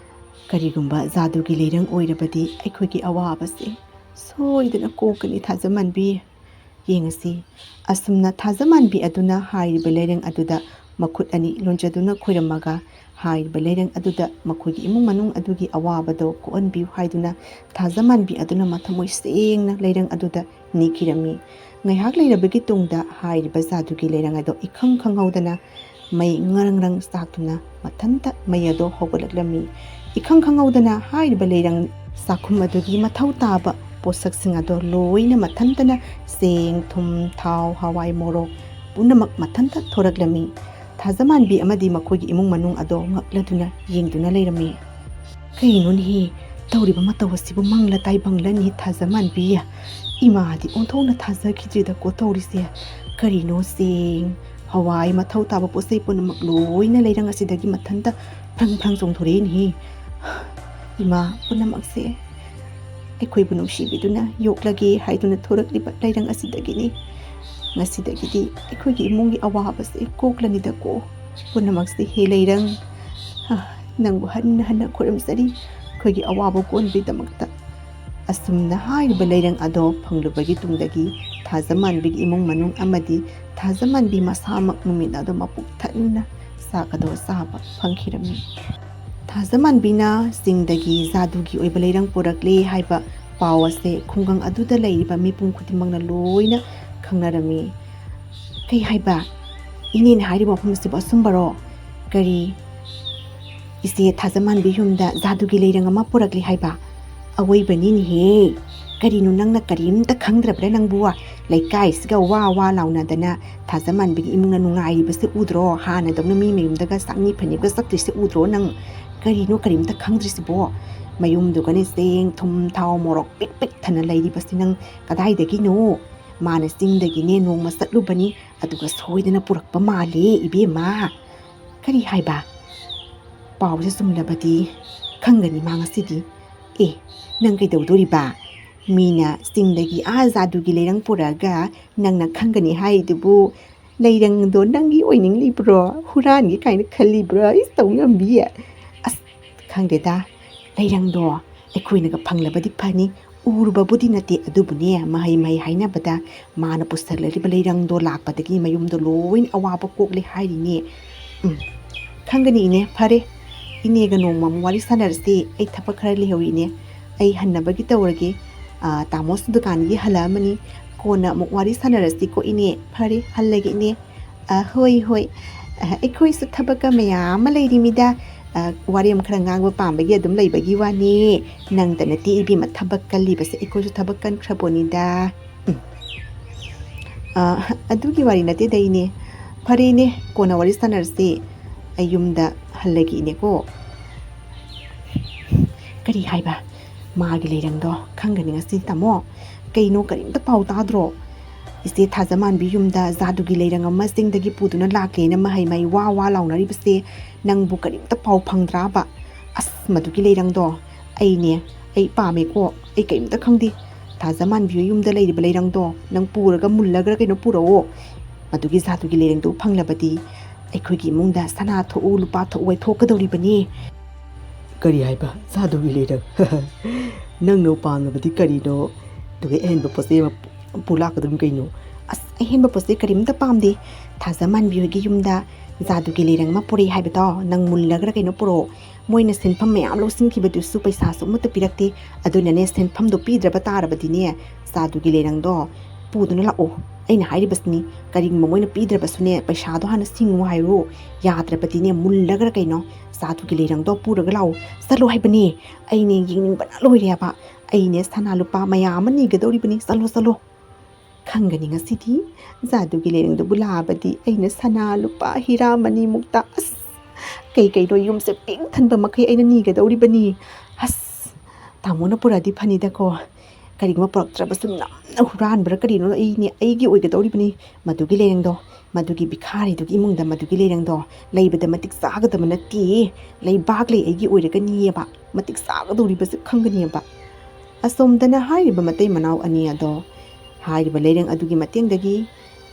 ꯀꯔꯤꯒꯨꯝꯕ ꯖꯥꯗꯨꯒꯤ ꯂꯩꯔꯪ ꯑꯣꯏꯔꯕꯗꯤ ꯑꯩꯈꯣꯏꯒꯤ ꯑꯋꯥꯕꯁꯦ ꯁꯣꯏꯗꯅ ꯀꯣꯛꯀꯅꯤ ꯊꯥꯖꯃꯟꯕꯤ꯫ ꯌꯦꯡꯉꯁꯤ꯫ ꯑꯁꯨꯝꯅ ꯊꯥꯖꯃꯥꯟꯕꯤ ꯑꯗꯨꯅ ꯍꯥꯏꯔꯤꯕ ꯂꯩꯔꯪ ꯑꯗꯨꯗ ꯃꯈꯨꯠ ꯑꯅꯤ ꯂꯣꯟꯖꯗꯨꯅ ꯈꯣꯏꯔꯝꯃꯒ ꯍꯥꯏꯔꯤꯕ ꯂꯩꯔꯪ ꯑꯗꯨꯗ ꯃꯈꯣꯏꯒꯤ ꯏꯃꯨꯡ ꯃꯅꯨꯡ ꯑꯗꯨꯒꯤ ꯑꯋꯥꯕꯗꯣ ꯀꯣꯛꯍꯟꯕꯤꯌꯨ ꯍꯥꯏꯗꯨꯅ ꯊꯥꯖꯃꯥꯟꯕꯤ ꯑꯗꯨꯅ ꯃꯊꯃꯣꯏ ꯁꯦꯡꯅ ꯂꯩꯔꯪ ꯑꯗꯨꯗ ꯅꯤꯈꯤꯔꯝꯃꯤ꯫ ꯉꯥꯏꯍꯥꯛ ꯂꯩꯔꯕꯒꯤ ꯇꯨꯡꯗ ꯍꯥꯏꯔꯤꯕ ꯖꯥꯗꯨꯒꯤ ꯂꯩꯔꯪ ꯑꯗꯣ ꯏꯈꯪ ꯈꯪꯍꯧꯗꯅ ꯃꯩ ꯉꯔꯪ ꯉꯔꯪ ꯆꯥꯛꯇꯨꯅ ꯃꯊꯟꯇ ꯃꯩ ꯑꯗꯣ ꯍꯧꯒꯠꯂꯛꯂꯝꯃꯤ꯫ ꯏꯈꯪ ꯈꯪꯍꯧꯗꯅ ꯍꯥꯏꯔꯤꯕ ꯂꯩꯔꯪ ꯆꯥꯛꯈꯨꯝ ꯑꯗꯨꯒꯤ ꯃꯊꯧ ꯇꯥꯕ ꯄꯣꯠꯁꯛꯁꯤꯡ ꯑꯗꯣ ꯂꯣꯏꯅ ꯃꯊꯟꯇꯅ ꯆꯦꯡ, ꯊꯨꯝ, ꯊꯥꯎ, ꯍꯋꯥꯏ, ꯃꯣꯔꯣꯛ ꯄꯨꯝꯅꯃꯛ ꯃꯊꯟꯇ ꯊꯣꯔꯛꯂꯝꯃꯤ꯫ ꯊꯥꯖꯃꯥꯟꯕꯤ ꯑꯃꯗꯤ ꯃꯈꯣꯏꯒꯤ ꯏꯃꯨꯡ ꯃꯅꯨꯡ ꯑꯗꯣ ꯉꯛꯂꯗꯨꯅ ꯌꯦꯡꯗꯨꯅ ꯂꯩꯔꯝꯃꯤ꯫ "ꯀꯩꯅꯣꯅꯦꯍꯦ, ꯇꯧꯔꯤꯕ ꯃꯇꯧ ꯑꯁꯤꯕꯨ ꯃꯪꯂ ꯇꯥꯏꯕꯪꯂꯅꯤ ꯊꯥꯖꯃꯥꯟꯕꯤ? ꯏꯃꯥꯗꯤ ꯑꯣꯟꯊꯣꯛꯅ ꯊꯥꯖꯈꯤꯗ꯭ꯔꯤꯗꯀꯣ ꯇꯧꯔꯤꯁꯦ꯫ ꯀꯔꯤꯅꯣ, ꯆꯦꯡ, ꯍꯋꯥꯏ, ꯃꯊꯧ ꯇꯥꯕ ꯄꯣꯠ ꯆꯩ ꯄꯨꯝꯅꯃꯛ ꯂꯣꯏꯅ ꯂꯩꯔꯪ ꯑꯁꯤꯗꯒꯤ ꯃꯊꯟꯇ ꯐ꯭ꯔꯪ ꯐ꯭ꯔꯪ ꯆꯣꯡꯊꯣꯔꯛꯏꯅꯦꯍꯦ꯫ ꯏꯃꯥ, ꯄꯨꯝꯅꯃꯛꯁꯦ ꯑꯩꯈꯣꯏꯕꯨ ꯅꯨꯡꯁꯤꯕꯤꯗꯨꯅ ꯌꯣꯛꯂꯒꯦ ꯍꯥꯏꯗꯨꯅ ꯊꯣꯔꯛꯂꯤꯕ ꯂꯩꯔꯪ ꯑꯁꯤꯗꯒꯤꯅꯤ꯫ ꯉꯁꯤꯗꯒꯤꯗꯤ ꯑꯩꯈꯣꯏꯒꯤ ꯏꯃꯨꯡꯒꯤ ꯑꯋꯥꯕꯁꯦ ꯀꯣꯛꯂꯅꯤꯗꯀꯣ꯫ ꯄꯨꯝꯅꯃꯛꯁꯦ ꯍꯦ ꯂꯩꯔꯪ, ꯅꯪꯕꯨ ꯍꯟꯅ ꯍꯟꯅ ꯈꯨꯔꯨꯝꯖꯔꯤ꯫ ꯑꯩꯈꯣꯏꯒꯤ ꯑꯋꯥꯕ ꯀꯣꯟꯕꯒꯤꯗꯃꯛꯇ." ꯑꯁꯨꯝꯅ ꯍꯥꯏꯔꯤꯕ ꯂꯩꯔꯪ ꯑꯗꯣ ꯐꯪꯂꯨꯕꯒꯤ ꯇꯨꯡꯗꯒꯤ ꯊꯥꯖꯃꯥꯟꯕꯤꯒꯤ ꯏꯃꯨꯡ ꯃꯅꯨꯡ ꯑꯃꯗꯤ ꯊꯥꯖꯃꯥꯟꯕꯤ ꯃꯁꯥꯃꯛ ꯅꯨꯃꯤꯠ ꯑꯗꯣ ꯃꯄꯨꯛ ꯊꯟꯅ ꯆꯥꯛ ꯑꯗꯣ ꯆꯥꯕ ꯐꯪꯈꯤꯔꯝꯃꯤ꯫ ꯊꯥꯖꯃꯥꯟꯕꯤꯅ ꯆꯤꯡꯗꯒꯤ ꯖꯥꯗꯨꯒꯤ ꯑꯣꯏꯕ ꯂꯩꯔꯪ ꯄꯨꯔꯛꯂꯦ ꯍꯥꯏꯕ ꯄꯥꯎ ꯑꯁꯦ ꯈꯨꯡꯒꯪ ꯑꯗꯨꯗ ꯂꯩꯔꯤꯕ ꯃꯤꯄꯨꯝ ꯈꯨꯗꯤꯡꯃꯛꯅ ꯂꯣꯏꯅ ꯈꯪꯅꯔꯝꯃꯤ꯫ "ꯀꯩ ꯍꯥꯏꯕ? ꯏꯅꯦꯅ ꯍꯥꯏꯔꯤꯕ ꯋꯥꯐꯝ ꯑꯁꯤꯕꯨ ꯑꯆꯨꯝꯕꯔꯣ? ꯀꯔꯤ, ꯏꯆꯦ ꯊꯥꯖꯃꯥꯟꯕꯤ ꯌꯨꯝꯗ ꯖꯥꯗꯨꯒꯤ ꯂꯩꯔꯪ ꯑꯃ ꯄꯨꯔꯛꯂꯦ ꯍꯥꯏꯕ? ꯑꯋꯣꯏꯕꯅꯤꯅꯦꯍꯦ꯫ ꯀꯔꯤꯅꯣ, ꯅꯪꯅ ꯀꯔꯤꯝꯇ ꯈꯪꯗ꯭ꯔꯕ꯭ꯔꯥ ꯅꯪꯕꯨ? ꯂꯩꯀꯥꯏꯁꯤꯒ ꯋꯥ ꯋꯥ ꯂꯥꯎꯅꯗꯅ ꯊꯥꯖꯃꯥꯟꯕꯤꯒꯤ ꯏꯃꯨꯡꯅ ꯅꯨꯡꯉꯥꯏꯔꯤꯕꯁꯦ ꯎꯗ꯭ꯔꯣ? ꯍꯥꯟꯅꯗꯧꯅ ꯃꯤ ꯃꯌꯨꯝꯗꯒ ꯆꯥꯛꯅꯤ ꯐꯅꯦꯛꯀ ꯆꯠꯇꯣꯏꯁꯦ ꯎꯗ꯭ꯔꯣ ꯅꯪ? ꯀꯔꯤꯅꯣ ꯀꯔꯤꯝꯇ ꯈꯪꯗ꯭ꯔꯤꯁꯤꯕꯣ? ꯃꯌꯨꯝꯗꯨꯒꯅꯦ ꯆꯦꯡ, ꯊꯨꯝ, ꯊꯥꯎ, ꯃꯣꯔꯣꯛ ꯄꯤꯛ ꯄꯤꯛ ꯊꯟꯅ ꯂꯩꯔꯤꯕꯁꯤ ꯅꯪ ꯀꯗꯥꯏꯗꯒꯤꯅꯣ? ꯃꯥꯅ ꯆꯤꯡꯗꯒꯤꯅꯦ ꯅꯣꯡꯃ ꯆꯠꯂꯨꯕꯅꯤ, ꯑꯗꯨꯒ ꯁꯣꯏꯗꯅ ꯄꯨꯔꯛꯄ ꯃꯥꯜꯂꯦ ꯏꯕꯦꯝꯃ꯫ ꯀꯔꯤ ꯍꯥꯏꯕ? ꯄꯥꯎꯁꯦ ꯆꯨꯝꯂꯕꯗꯤ ꯈꯪꯒꯅꯤ ꯃꯥ ꯉꯁꯤꯗꯤ꯫ ꯑꯦ, ꯅꯪ ꯀꯩꯗꯧꯗꯣꯔꯤꯕ? ꯃꯤꯅ ꯆꯤꯡꯗꯒꯤ ꯑꯥ ꯖꯥꯗꯨꯒꯤ ꯂꯩꯔꯪ ꯄꯨꯔꯛꯑꯒ ꯅꯪꯅ ꯈꯪꯒꯅꯤ ꯍꯥꯏꯗꯨꯕꯨ, ꯂꯩꯔꯪꯗꯣ ꯅꯪꯒꯤ ꯑꯣꯏꯅꯤꯡꯂꯤꯕ꯭ꯔꯣ? ꯍꯨꯔꯥꯟꯒꯦ ꯀꯥꯏꯅ ꯈꯜꯂꯤꯕ꯭ꯔꯥ? ꯏꯁ, ꯇꯧ ꯉꯝꯕꯤ꯫ ꯑꯁ, ꯈꯪꯗꯦꯗ, ꯂꯩꯔꯪꯗꯣ ꯑꯩꯈꯣꯏꯅꯒ ꯐꯪꯂꯕꯗꯤ ꯐꯅꯤ, ꯎꯔꯨꯕꯕꯨꯗꯤ ꯅꯠꯇꯦ, ꯑꯗꯨꯕꯨꯅꯦ, ꯃꯍꯩ ꯃꯍꯩ ꯍꯥꯏꯅꯕꯗ ꯃꯥꯅ ꯄꯨꯁꯜꯂꯛꯂꯤꯕ ꯂꯩꯔꯪꯗꯣ ꯂꯥꯛꯄꯗꯒꯤ ꯃꯌꯨꯝꯗꯣ ꯂꯣꯏꯅ ꯑꯋꯥꯕ ꯀꯣꯛꯂꯦ ꯍꯥꯏꯔꯤꯅꯦ꯫ ꯎꯝ, ꯈꯪꯒꯅꯤ ꯏꯅꯦ, ꯐꯔꯦ꯫ ꯏꯅꯦꯒ ꯅꯣꯡꯃ ꯑꯃꯨꯛ ꯋꯥꯔꯤ ꯁꯥꯟꯅꯔꯁꯤ, ꯑꯩ ꯊꯕꯛ ꯈꯔ ꯂꯩꯍꯧꯔꯤ ꯏꯅꯦ꯫ ꯑꯩ ꯍꯟꯅꯕꯒꯤ ꯇꯧꯔꯒꯦ꯫ ꯑꯥ, ꯇꯥꯃꯣꯁꯨ ꯗꯨꯀꯥꯟꯗꯒꯤ ꯍꯜꯂꯛꯑꯃꯅꯤ, ꯀꯣꯟꯅ ꯑꯃꯨꯛ ꯋꯥꯔꯤ ꯁꯥꯟꯅꯔꯁꯤꯀꯣ ꯏꯅꯦ꯫ ꯐꯔꯦ, ꯍꯜꯂꯒꯦ ꯏꯅꯦ꯫ ꯑ, ꯍꯣꯏ, ꯍꯣꯏ꯫ ꯑ, ꯑꯩꯈꯣꯏꯁꯨ ꯊꯕꯛꯀ ꯃꯌꯥꯝ ꯑꯃ ꯂꯩꯔꯤꯃꯤꯗ꯫ ꯑ, ꯋꯥꯔꯦꯝ ꯈꯔ ꯉꯥꯡꯕ ꯄꯥꯝꯕꯒꯤ ꯑꯗꯨꯝ ꯂꯩꯕꯒꯤ ꯋꯥꯅꯤ꯫ ꯅꯪꯇ ꯅꯠꯇꯦ ꯏꯕꯦꯝꯃ ꯊꯕꯛ ꯀꯜꯂꯤꯕꯁꯦ, ꯑꯩꯈꯣꯏꯁꯨ ꯊꯕꯛ ꯀꯟꯈ꯭ꯔꯕꯣꯅꯤꯗ꯫ ꯎꯝ꯫ ꯑ, ꯑꯗꯨꯒꯤ ꯋꯥꯔꯤ ꯅꯠꯇꯦꯗ ꯏꯅꯦ꯫ ꯐꯔꯦ ꯏꯅꯦ, ꯀꯣꯟꯅ ꯋꯥꯔꯤ ꯁꯥꯟꯅꯔꯁꯤ꯫ ꯑꯩ ꯌꯨꯝꯗ ꯍꯜꯂꯒꯦ ꯏꯅꯦꯀꯣ꯫ ꯀꯔꯤ ꯍꯥꯏꯕ? ꯃꯥꯒꯤ ꯂꯩꯔꯪꯗꯣ ꯈꯪꯒꯅꯤ ꯉꯁꯤ ꯇꯥꯃꯣ꯫ ꯀꯩꯅꯣ, ꯀꯔꯤꯝꯇ ꯄꯥꯎ ꯇꯥꯗ꯭ꯔꯣ? ꯏꯆꯦ ꯊꯥꯖꯃꯥꯟꯕꯤ ꯌꯨꯝꯗ ꯖꯥꯗꯨꯒꯤ ꯂꯩꯔꯪ ꯑꯃ ꯆꯤꯡꯗꯒꯤ ꯄꯨꯗꯨꯅ ꯂꯥꯛꯀꯦꯅ ꯃꯍꯩ ꯃꯍꯩ ꯋꯥ ꯋꯥ ꯂꯥꯎꯅꯔꯤꯕꯁꯦ ꯅꯪꯕꯨ ꯀꯔꯤꯝꯇ ꯄꯥꯎ ꯐꯪꯗ꯭ꯔꯥꯕ? ꯑꯁ, ꯃꯗꯨꯒꯤ ꯂꯩꯔꯪꯗꯣ ꯑꯩꯅꯦ, ꯑꯩ ꯄꯥꯝꯃꯦꯀꯣ꯫ ꯑꯩ ꯀꯔꯤꯝꯇ ꯈꯪꯗꯦ꯫ ꯊꯥꯖꯃꯥꯟꯕꯤ ꯍꯣꯏ ꯌꯨꯝꯗ ꯂꯩꯔꯤꯕ ꯂꯩꯔꯪꯗꯣ ꯅꯪ ꯄꯨꯔꯒ ꯃꯨꯜꯂꯒꯔ ꯀꯩꯅꯣ ꯄꯨꯔꯛꯑꯣ꯫ ꯃꯗꯨꯒꯤ ꯖꯥꯗꯨꯒꯤ ꯂꯩꯔꯪꯗꯣ ꯐꯪꯂꯕꯗꯤ ꯑꯩꯈꯣꯏꯒꯤ ꯏꯃꯨꯡꯗ ꯁꯅꯥ ꯊꯣꯛꯎ ꯂꯨꯄꯥ ꯊꯣꯛꯎ ꯍꯥꯏ ꯊꯣꯛꯀꯗꯧꯔꯤꯕꯅꯤ꯫ ꯀꯔꯤ ꯍꯥꯏꯕ? ꯖꯥꯗꯨꯒꯤ ꯂꯩꯔꯪ? ꯅꯪꯅ ꯄꯥꯝꯂꯕꯗꯤ ꯀꯔꯤꯅꯣ? ꯑꯗꯨꯒ ꯑꯍꯦꯟꯕ ꯄꯣꯠ ꯆꯩ ꯑꯃ ꯄꯨ ꯂꯥꯛꯀꯗꯧꯔꯤꯕꯅꯤ ꯀꯩꯅꯣ? ꯑꯁ, ꯑꯍꯦꯟꯕ ꯄꯣꯠ ꯆꯩ ꯀꯔꯤꯝꯇ ꯄꯥꯝꯗꯦ꯫ ꯊꯥꯖꯃꯥꯟꯕꯤ ꯍꯣꯏꯒꯤ ꯌꯨꯝꯗ ꯖꯥꯗꯨꯒꯤ ꯂꯩꯔꯪ ꯑꯃ ꯄꯨꯔꯛꯏ ꯍꯥꯏꯕꯗꯣ ꯅꯪ ꯃꯨꯜꯂꯒꯔ ꯀꯩꯅꯣ ꯄꯨꯔꯛꯑꯣ꯫ ꯃꯣꯏꯅ ꯁꯦꯟꯐꯝ ꯃꯌꯥꯝ ꯂꯧꯁꯤꯟꯈꯤꯕꯗꯨꯁꯨ ꯄꯩꯁꯥꯁꯨ ꯑꯃꯠꯇ ꯄꯤꯔꯛꯇꯦ꯫ ꯑꯗꯨꯅꯅꯦ, ꯁꯦꯟꯐꯝꯗꯣ ꯄꯤꯗ꯭ꯔꯕ ꯇꯥꯔꯕꯗꯤꯅꯦ, ꯖꯥꯗꯨꯒꯤ ꯂꯩꯔꯪꯗꯣ ꯄꯨꯗꯨꯅ ꯂꯥꯛꯑꯣ꯫ ꯑꯩꯅ ꯍꯥꯏꯔꯤꯕꯁꯤꯅꯤ, ꯀꯔꯤꯒꯨꯝꯕ ꯃꯣꯏꯅ ꯄꯤꯗ꯭ꯔꯕꯁꯨꯅꯦ, ꯄꯩꯁꯥꯗꯣ ꯍꯥꯟꯅ ꯁꯤꯡꯉꯨ ꯍꯥꯏꯔꯣ꯫ ꯌꯥꯗ꯭ꯔꯕꯗꯤꯅꯦ, ꯃꯨꯜꯂꯒꯔ ꯀꯩꯅꯣ, ꯖꯥꯗꯨꯒꯤ ꯂꯩꯔꯪꯗꯣ ꯄꯨꯔꯒ ꯂꯥꯛꯑꯣ꯫ ꯆꯠꯂꯣ ꯍꯥꯏꯕꯅꯦ, ꯑꯩꯅꯦ ꯌꯦꯡꯅꯤꯡꯕꯅ ꯂꯣꯏꯔꯦ ꯍꯥꯏꯕ꯫ ꯑꯩꯅꯦ ꯁꯅꯥ ꯂꯨꯄꯥ ꯃꯌꯥꯝ ꯑꯃ ꯅꯤꯒꯗꯧꯔꯤꯕꯅꯤ꯫ ꯆꯠꯂꯣ, ꯆꯠꯂꯣ꯫ ꯈꯪꯒꯅꯤ ꯉꯁꯤꯗꯤ ꯖꯥꯗꯨꯒꯤ ꯂꯩꯔꯪꯗꯨꯕꯨ ꯂꯥꯛꯑꯕꯗꯤ ꯑꯩꯅ ꯁꯅꯥ ꯂꯨꯄꯥ ꯍꯤꯔꯥ ꯃꯅꯤꯃꯨꯛꯇ, ꯑꯁ, ꯀꯩ ꯀꯩꯅꯣ ꯌꯨꯝꯁꯦ ꯄꯤꯛ ꯊꯟꯕ ꯃꯈꯩ ꯑꯩꯅ ꯅꯤꯒꯗꯧꯔꯤꯕꯅꯤ꯫ ꯑꯁ, ꯇꯥꯃꯣꯅ ꯄꯨꯔꯛꯑꯗꯤ ꯐꯅꯤꯗꯀꯣ꯫ ꯀꯔꯤꯒꯨꯝꯕ ꯄꯨꯔꯛꯇ꯭ꯔꯕꯁꯨ ꯅꯝꯅ ꯍꯨꯔꯥꯟꯕ꯭ꯔꯥ ꯀꯔꯤꯅꯣ ꯑꯩꯅꯦ, ꯑꯩꯒꯤ ꯑꯣꯏꯒꯗꯧꯔꯤꯕꯅꯤ ꯃꯗꯨꯒꯤ ꯂꯩꯔꯪꯗꯣ꯫ ꯃꯗꯨꯒꯤ ꯚꯤꯈꯥꯔꯤꯗꯨꯒꯤ ꯏꯃꯨꯡꯗ ꯃꯗꯨꯒꯤ ꯂꯩꯔꯪꯗꯣ ꯂꯩꯕꯗ ꯃꯇꯤꯛ ꯆꯥꯒꯗꯕ ꯅꯠꯇꯦꯌꯦ꯫ ꯂꯩꯕꯥꯛ ꯂꯩ ꯑꯩꯒꯤ ꯑꯣꯏꯔꯒꯅꯤꯑꯕ꯫ ꯃꯇꯤꯛ ꯆꯥꯒꯗꯧꯔꯤꯕꯁꯦ ꯈꯪꯒꯅꯤꯑꯕ꯫ ꯑꯁꯣꯝꯗꯅ ꯍꯥꯏꯔꯤꯕ ꯃꯇꯩ ꯃꯅꯥꯎ ꯑꯅꯤ ꯑꯗꯣ ꯍꯥꯏꯔꯤꯕ ꯂꯩꯔꯪ ꯑꯗꯨꯒꯤ ꯃꯇꯦꯡꯗꯒꯤ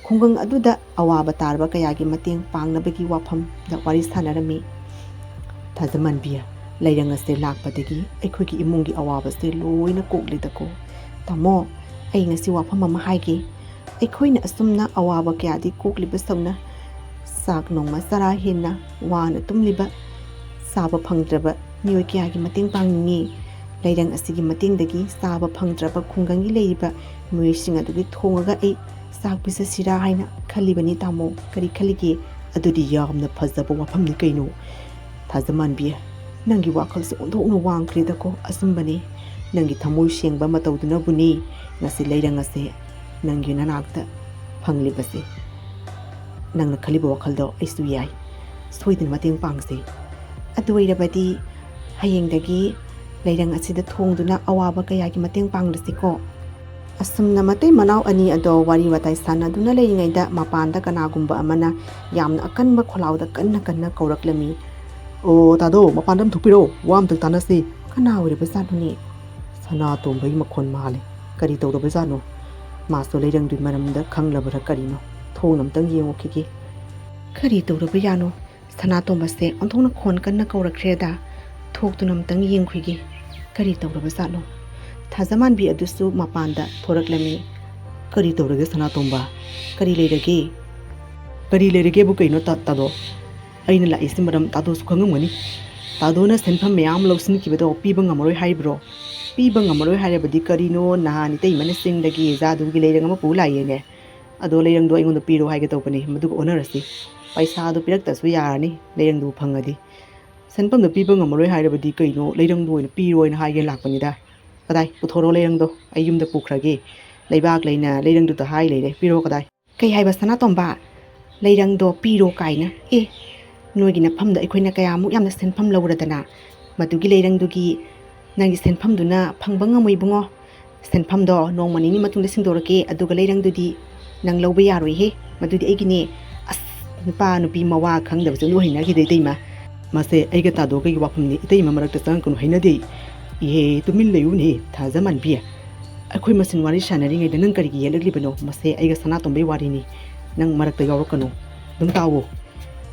ꯈꯨꯡꯒꯪ ꯑꯗꯨꯗ ꯑꯋꯥꯕ ꯇꯥꯔꯕ ꯀꯌꯥꯒꯤ ꯃꯇꯦꯡ ꯄꯥꯡꯅꯕꯒꯤ ꯋꯥꯐꯝꯗ ꯋꯥꯔꯤ ꯁꯥꯟꯅꯔꯝꯃꯤ꯫ ꯊꯥꯖꯃꯟꯕꯤ, ꯂꯩꯔꯪ ꯑꯁꯦ ꯂꯥꯛꯄꯗꯒꯤ ꯑꯩꯈꯣꯏꯒꯤ ꯏꯃꯨꯡꯒꯤ ꯑꯋꯥꯕꯁꯦ ꯂꯣꯏꯅ ꯀꯣꯛꯂꯤꯗꯀꯣ꯫ ꯇꯥꯃꯣ, ꯑꯩ ꯉꯁꯤ ꯋꯥꯐꯝ ꯑꯃ ꯍꯥꯏꯒꯦ꯫ ꯑꯩꯈꯣꯏꯅ ꯑꯁꯨꯝꯅ ꯑꯋꯥꯕ ꯀꯌꯥꯗꯤ ꯀꯣꯛꯂꯤꯕ ꯁꯧꯅ, ꯆꯥꯛ ꯅꯣꯡꯃ ꯆꯔꯥ ꯍꯦꯟꯅ ꯋꯥꯅ ꯇꯨꯝꯂꯤꯕ, ꯆꯥꯕ ꯐꯪꯗ꯭ꯔꯕ ꯃꯤꯑꯣꯏ ꯀꯌꯥꯒꯤ ꯃꯇꯦꯡ ꯄꯥꯡꯅꯤꯡꯉꯤ꯫ ꯂꯩꯔꯪ ꯑꯁꯤꯒꯤ ꯃꯇꯦꯡꯗꯒꯤ ꯆꯥꯕ ꯐꯪꯗ꯭ꯔꯕ ꯈꯨꯡꯒꯪꯒꯤ ꯂꯩꯔꯤꯕ ꯃꯤꯑꯣꯏꯁꯤꯡ ꯑꯗꯨꯒꯤ ꯊꯣꯡꯉꯒ ꯑꯩ ꯆꯥꯛ ꯄꯤꯖꯁꯤꯔꯥ ꯍꯥꯏꯅ ꯈꯜꯂꯤꯕꯅꯤ ꯇꯥꯃꯣ꯫ ꯀꯔꯤ ꯈꯜꯂꯤꯒꯦ? ꯑꯗꯨꯗꯤ ꯌꯥꯝꯅ ꯐꯖꯕ ꯋꯥꯐꯝꯅꯤ ꯀꯩꯅꯣ꯫ ꯊꯥꯖꯃꯥꯟꯕꯤ, ꯅꯪꯒꯤ ꯋꯥꯈꯜꯁꯦ ꯑꯣꯟꯊꯣꯛꯅ ꯋꯥꯡꯈ꯭ꯔꯦꯗꯀꯣ꯫ ꯑꯆꯨꯝꯕꯅꯤ, ꯅꯪꯒꯤ ꯊꯃꯣꯏ ꯁꯦꯡꯕ ꯃꯇꯧꯗꯨꯅꯕꯨꯅꯤ ꯉꯁꯤ ꯂꯩꯔꯪ ꯑꯁꯦ ꯅꯪꯒꯤ ꯅꯅꯥꯛꯇ ꯐꯪꯂꯤꯕꯁꯦ꯫ ꯅꯪꯅ ꯈꯜꯂꯤꯕ ꯋꯥꯈꯜꯗꯣ ꯑꯩꯁꯨ ꯌꯥꯏ꯫ ꯁꯣꯏꯗꯅ ꯃꯇꯦꯡ ꯄꯥꯡꯁꯦ꯫ ꯑꯗꯨ ꯑꯣꯏꯔꯕꯗꯤ ꯍꯌꯦꯡꯗꯒꯤ ꯂꯩꯔꯪ ꯑꯁꯤꯗ ꯊꯣꯡꯗꯨꯅ ꯑꯋꯥꯕ ꯀꯌꯥꯒꯤ ꯃꯇꯦꯡ ꯄꯥꯡꯂꯁꯤꯀꯣ꯫ ꯑꯁꯨꯝꯅ ꯃꯇꯩ ꯃꯅꯥꯎ ꯑꯅꯤ ꯑꯗꯣ ꯋꯥꯔꯤ ꯋꯥꯇꯥꯏ ꯁꯥꯟꯅꯗꯨꯅ ꯂꯩꯔꯤꯉꯩꯗ ꯃꯄꯥꯟꯗ ꯀꯅꯥꯒꯨꯝꯕ ꯑꯃꯅ ꯌꯥꯝꯅ ꯑꯀꯟꯕ ꯈꯣꯜꯂꯥꯎꯗ ꯀꯟꯅ ꯀꯟꯅ ꯀꯧꯔꯛꯂꯝꯃꯤ꯫ "ꯑꯣ, ꯇꯥꯗꯣ, ꯃꯄꯥꯟꯗ ꯑꯃ ꯊꯣꯛꯄꯤꯔꯛꯑꯣ, ꯋꯥ ꯑꯝꯇꯪ ꯇꯥꯟꯅꯁꯤ꯫" ꯀꯅꯥ ꯑꯣꯏꯔꯕꯖꯥꯠꯅꯣꯅꯦ? ꯁꯅꯥꯇꯣꯝꯕꯒꯤ ꯃꯈꯣꯟ ꯃꯥꯜꯂꯦ꯫ ꯀꯔꯤ ꯇꯧꯔꯕꯖꯥꯠꯅꯣ? ꯃꯥꯁꯨ ꯂꯩꯔꯪꯗꯨꯒꯤ ꯃꯔꯝꯗ ꯈꯪꯂꯕ꯭ꯔꯥ ꯀꯔꯤꯅꯣ? ꯊꯣꯡ ꯑꯝꯇꯪ ꯌꯦꯡꯉꯨꯈꯤꯒꯦ꯫ ꯀꯔꯤ ꯇꯧꯔꯕ ꯌꯥꯅꯣ? ꯁꯅꯥꯇꯣꯝꯕꯁꯦ ꯑꯣꯟꯊꯣꯛꯅ ꯈꯣꯟ ꯀꯟꯅ ꯀꯧꯔꯛꯈ꯭ꯔꯦꯗ꯫ ꯊꯣꯛꯇꯨꯅ ꯑꯝꯇꯪ ꯌꯦꯡꯈꯤꯒꯦ꯫ ꯀꯔꯤ ꯇꯧꯔꯕꯖꯥꯠꯅꯣ? ꯊꯥꯖꯃꯥꯟꯕꯤ ꯑꯗꯨꯁꯨ ꯃꯄꯥꯟꯗ ꯊꯣꯔꯛꯂꯝꯃꯤ꯫ "ꯀꯔꯤ ꯇꯧꯔꯒꯦ ꯁꯅꯥꯇꯣꯝꯕ? ꯀꯔꯤ ꯂꯩꯔꯒꯦ?" "ꯀꯔꯤ ꯂꯩꯔꯒꯦꯕꯨ ꯀꯩꯅꯣ ꯇꯥ-, ꯇꯥꯗꯣ? ꯑꯩꯅ ꯂꯥꯛꯏꯁꯤ ꯃꯔꯝ ꯇꯥꯗꯣꯁꯨ ꯈꯪꯉꯝꯒꯅꯤ꯫ ꯇꯥꯗꯣꯅ ꯁꯦꯟꯐꯝ ꯃꯌꯥꯝ ꯂꯧꯁꯤꯟꯈꯤꯕꯗꯣ ꯄꯤꯕ ꯉꯝꯃꯔꯣꯏ ꯍꯥꯏꯕ꯭ꯔꯣ?" "ꯄꯤꯕ ꯉꯝꯃꯔꯣꯏ ꯍꯥꯏꯔꯕꯗꯤ ꯀꯔꯤꯅꯣ? ꯅꯍꯥꯟ ꯏꯇꯩꯃꯅ ꯆꯤꯡꯗꯒꯤ ꯖꯥꯗꯨꯒꯤ ꯂꯩꯔꯪ ꯑꯃ ꯄꯨ ꯂꯥꯛꯑꯦꯅꯦ꯫ ꯑꯗꯣ ꯂꯩꯔꯪꯗꯣ ꯑꯩꯉꯣꯟꯗ ꯄꯤꯔꯣ ꯍꯥꯏꯒꯦ ꯇꯧꯕꯅꯤ, ꯃꯗꯨꯒ ꯑꯣꯟꯅꯔꯁꯤ꯫ ꯄꯩꯁꯥꯗꯣ ꯄꯤꯔꯛꯇꯁꯨ ꯌꯥꯔꯅꯤ, ꯂꯩꯔꯪꯗꯨ ꯐꯪꯉꯗꯤ꯫ ꯁꯦꯟꯐꯝꯗꯣ ꯄꯤꯕ ꯉꯝꯃꯔꯣꯏ ꯍꯥꯏꯔꯕꯗꯤ ꯀꯩꯅꯣ, ꯂꯩꯔꯪꯗꯣ ꯑꯣꯏꯅ ꯄꯤꯔꯣ ꯍꯥꯏꯅ ꯍꯥꯏꯒꯦ ꯂꯥꯛꯄꯅꯤꯗ꯫ ꯀꯗꯥꯏ, ꯄꯨꯊꯣꯔꯛꯑꯣ ꯂꯩꯔꯪꯗꯣ, ꯑꯩ ꯌꯨꯝꯗ ꯄꯨꯈ꯭ꯔꯒꯦ꯫ ꯂꯩꯕꯥꯛ ꯂꯩꯅ ꯂꯩꯔꯪꯗꯨꯗ ꯍꯥꯏ ꯂꯩꯔꯦ, ꯄꯤꯔꯣ ꯀꯗꯥꯏ?" "ꯀꯩ ꯍꯥꯏꯕ ꯁꯅꯥꯇꯣꯝꯕ? ꯂꯩꯔꯪꯗꯣ ꯄꯤꯔꯣ ꯀꯥꯏꯅ? ꯑꯦ, ꯅꯣꯏꯒꯤ ꯅꯐꯝꯗ ꯑꯩꯈꯣꯏꯅ ꯀꯌꯥꯃꯨꯛ ꯌꯥꯝꯅ ꯁꯦꯟꯐꯝ ꯂꯧꯔꯗꯅ? ꯃꯗꯨꯒꯤ ꯂꯩꯔꯪꯗꯨꯒꯤ ꯅꯪꯒꯤ ꯁꯦꯟꯐꯝꯗꯨꯅ ꯐꯪꯕ ꯉꯝꯃꯣꯏ ꯏꯕꯨꯡꯉꯣ꯫ ꯁꯦꯟꯐꯝꯗꯣ ꯅꯣꯡꯃ ꯅꯤꯅꯤ ꯃꯇꯨꯡꯗ ꯁꯤꯡꯗꯣꯔꯛꯀꯦ, ꯑꯗꯨꯒ ꯂꯩꯔꯪꯗꯨꯗꯤ ꯅꯪ ꯂꯧꯕ ꯌꯥꯔꯣꯏꯍꯦ꯫ ꯃꯗꯨꯗꯤ ꯑꯩꯒꯤꯅꯦ꯫" ꯑꯁ, ꯅꯨꯄꯥ ꯅꯨꯄꯤ ꯃꯋꯥ ꯈꯪꯗꯕꯁꯦ ꯑꯗꯨ ꯍꯩꯅꯈꯤꯗꯦ ꯏꯇꯩꯃ꯫ ꯃꯁꯦ ꯑꯩꯒ ꯇꯥꯗꯣꯒꯒꯤ ꯋꯥꯐꯝꯅꯤ, ꯏꯇꯩꯃ ꯃꯔꯛꯇ ꯆꯪꯉꯛꯀꯅꯨ, ꯍꯩꯅꯗꯦ꯫ "ꯏꯍꯦ, ꯇꯨꯃꯤꯟ ꯂꯩꯌꯨꯅꯦ ꯊꯥꯖꯃꯥꯟꯕꯤ꯫ ꯑꯩꯈꯣꯏ ꯃꯁꯦꯟ ꯋꯥꯔꯤ ꯁꯥꯟꯅꯔꯤꯉꯩꯗ ꯅꯪ ꯀꯔꯤꯒꯤ ꯌꯦꯠꯂꯛꯂꯤꯕꯅꯣ? ꯃꯁꯦ ꯑꯩꯒ ꯁꯅꯥꯇꯣꯝꯕꯒꯤ ꯋꯥꯔꯤꯅꯤ, ꯅꯪ ꯃꯔꯛꯇ ꯌꯥꯎꯔꯛꯀꯅꯨ꯫ ꯑꯗꯨꯝ ꯇꯥꯎꯋꯣ꯫"